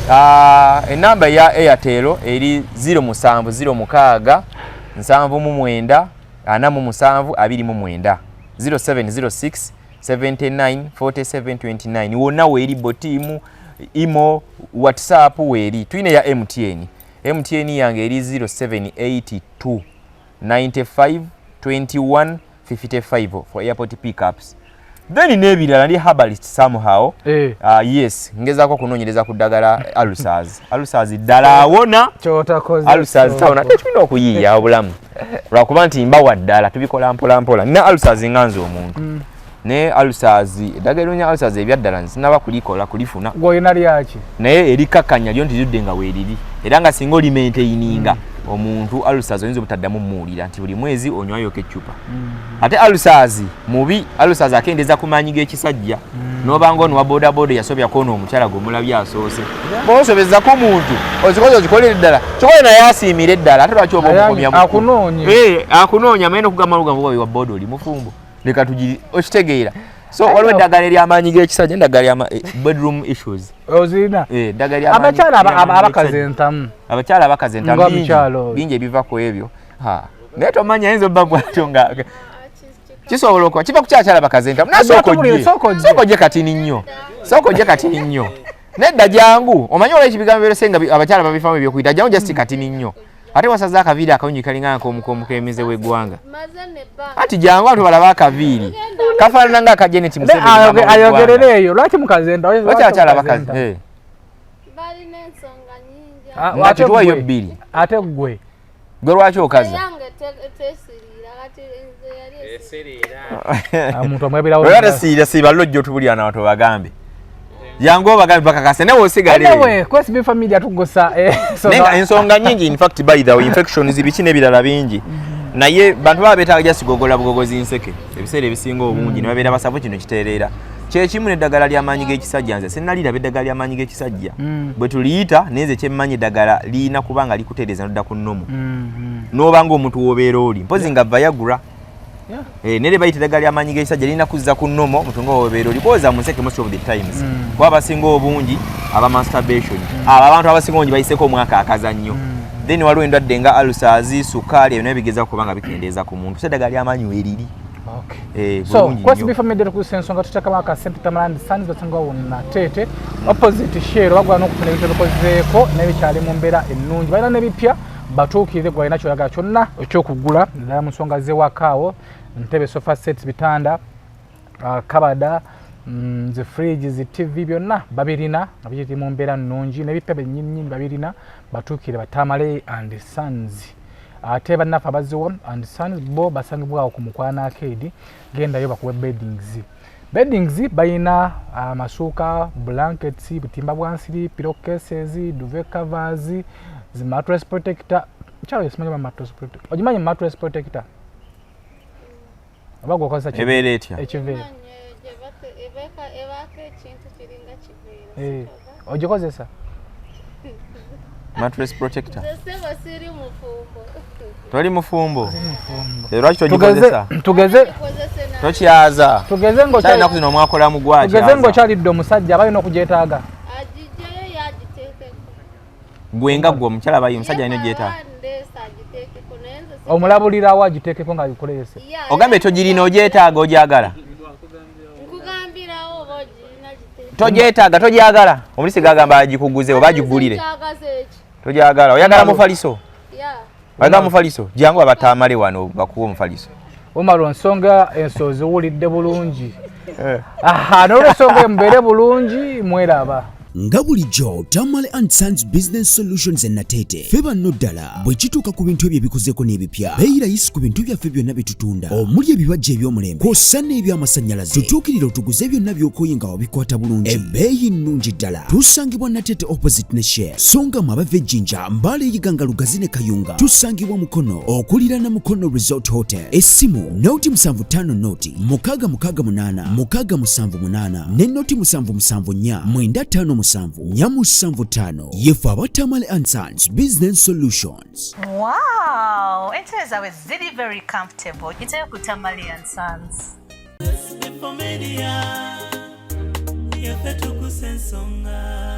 Ah, enamba eya Airtel eri 0706 79 47 29, 0706 79 47 29. Wonna weeri, botiimu, imo, WhatsApp weeri. Tulina eya MTN. MTN yange eri 0782 95 21 55 for airport pickups. Then n'ebirala, ndi herbalist somehow. Yes, ngezaako okunoonyereza ku ddagala ulcers. Ulcers ddala awona. Kyotakoze. Ulcers tawona. Ate tulina okuyiiya obulamu, lwakuba nti mbawa ddala, tubikola mpola mpola. Nina ulcers nga nze omuntu, naye ulcers, eddagala eronya ulcers ebyaddala nsinaba kulikola kulifuna. Gwolina lyaki? Naye erikakkanya lyo nti nga weeriri, era nga singa olimaintaininga omuntu ulcers oyinza obutaddamu muwulira nti buli mwezi onywayoko eccupa. Ate ulcers mubi, ulcers akendeeza ku maanyi g'ekisajja. N'obanga ono wa bodaboda yasobyako ono omukyala gwemulabye asoose, bw'osobezako omuntu ozikoze ozikolere ddala, kikole naye asiimire ddala. Ate lwaki oba omukomya? Akunoonye. Eh, akunoonya amanye nokugamba lugambo wa boda oli mufumbo, leka tugiri, okitegeera? So waliwo eddagala ery'amaanyi g'ekisajja, eddagala lyama bedroom issues. Ozirina? Eh, eddagala ly'amaanyi Abakyala ly'amaanyi abakazi g'ekisajja. entamu. Abakyala abakazi entamu Nga bingi, mukyala oyo. Bingi ebiva ku ebyo. Ha, naye tomanya, ayinza obba bwatyo nga kisobola okuba kiva ku kyakyala bakazi entamu. Naye sooka Atubulire, ojje. sooka ojje. Sooka ojje katini nnyo, sooka ojje katini nnyo. Nedda, jangu. Omanyi olwa ekibigambo byose nga abakyala babifamu ebyokuyita, jangu just katini nnyo. Ate wasaze akaviiri akawunyi kalinga nk'omukulembeze w'eggwanga. Maze nebbanga. Ati jangu atu balabe akaviiri kafaanana nga aka Janet Museveni, maama w'eggwanga. Ayogerere eyo lwaki mukazi enta? Lwaki abakyala bakazi eh. Balina ensonga nyingi. Ah, Nga ate tutuweeyo ggwe. bbiri. Ate ggwe? Gwe lwaki okaza? Eyange tesiriira, kati nze yali esiriira. Omuntu omwebirawo. Olwa tesiira siiba lojja otubulira nawe tobagambe, jangu obagambe bakakase nawe osigale. Anyway, kwesi B Family atugusa Naye nga ensonga nyingi, in fact, by the way, infections biki n'ebirala bingi, naye bantu baba beetaaga just gogola bugogozi nseke ebiseera ebisinga obungi ne babeera basavu. Kino kitereera kyekimu n'eddagala ly'amaanyi g'ekisajja. Nze sinnaliraba eddagala ly'amaanyi g'ekisajja bwe tuliyita, naye nze kyemmanyi eddagala liyina kuba nga likutereeza nodda ku normal, n'oba nga omuntu w'obeera oli mpozi nga Viagra. Eh, naye bayita eddagala ly'amaanyi g'ekisajja lirina kuzza ku normal omuntu nga wobeera oli kwoza mu nseke most of the times, kuba abasinga obungi aba masturbation, abo abantu abasinga obungi bayiseko omwaka akazannyo. Then waliwo endwadde nga ulcers, sukaali, ebyo nayo bigeza kuba nga bikendeeza ku muntu, so eddagala ly'amaanyi weeriri. Eh, So bulungi kwesi nnyo. B Family tukusa ensonga, tuteekamu akasente. Tamale and Sons basangibwa wonna Teete opposite Shell, bagula n'okutunda ebintu ebikozeeko n'ebikyali mu mbeera ennungi. Balina n'ebipya, batuukirire gwe alina kyoyagala kyonna ekyokugula, naddala mu nsonga z'ewakaawo: ntebe, sofa sets, bitanda, kabada, zi fridge, zi TV, byonna babirina nga biri mu mbeera nnungi n'ebipya byennyininyini babirina. Batuukire Batamale and Sons. Ate bannaffe abaziwa and Sons bo basangibwawo ku Mukwana Arcade, gendayo bakuwe beddings. Beddings balina amasuuka, blankets, butimba bwa nsiri, pillow cases, duvet covers, zi mattress protector. Kyalo simanyi oba mattress protector ogimanyi? Mattress protector oba gwokozesa Ebeera etya? Ekiveera. Ebaako ekintu kiringa kiveera. Eh, ogikozesa? Mattress protector. Nze sebo siri mufumbo. Toli mufumbo? Eh, lwaki togikozesa? Tugeze Tokyaza? Tugeze ng'okyali- Kyali ennaku zino mwakolamu tugeze gwakyaza. ng'okyalidde omusajja, aba alina okugyetaaga. Agijjayo yagiteekeko. Gwe nga gwe omukyala bayi omusajja alina ogyetaaga. Ndeesa agiteekeko, naye nze Omulabulirawo agiteekeko ng'agikoleese. Ogambye togirina, ogyetaaga, ogyagala? Nkugambirawo oba ogirina giteeke. Togyetaaga, togyagala? Omulisi gagamba agikuguze oba agigulire. Nkyagaza eki? Togyagala. Oyagala mufaliso? Oyagala mufaliso? Jangu abatamale wano bakuwa omufaliso. Omar, ensonga enso oziwulidde bulungi. Aha, n'olwensonga mubeere bulungi, mweraba. Nga bulijjo, Tamale and Sons Business Solutions e Nateete, ffe banno ddala bwe kituuka ku bintu ebyo ebikozeeko n'ebipya. Beeyi layisi ku bintu byaffe byonna bye tutunda, omuli ebibajja eby'omulembe kw'ossa n'ebyamasannyalaze. Tutuukirire otuguze byonna by'okooye nga wabikwata bulungi, ebbeeyi nnungi ddala. Tusangibwa Nateete opposite ne Shell, so nga mwe abava Ejjinja, Mbale, Iganga, Lugazi ne Kayunga, tusangibwa Mukono okuliraana Mukono Resort Hotel. Essimu 075 0 668 678 ne 0 774 957 475. Yefe aba Tamale and Sons Business Solutions. Wow, entebe zaabwe ziri very comfortable. Yitayo ku Tamale and Sons. Media, yaffe tukusa ensonga.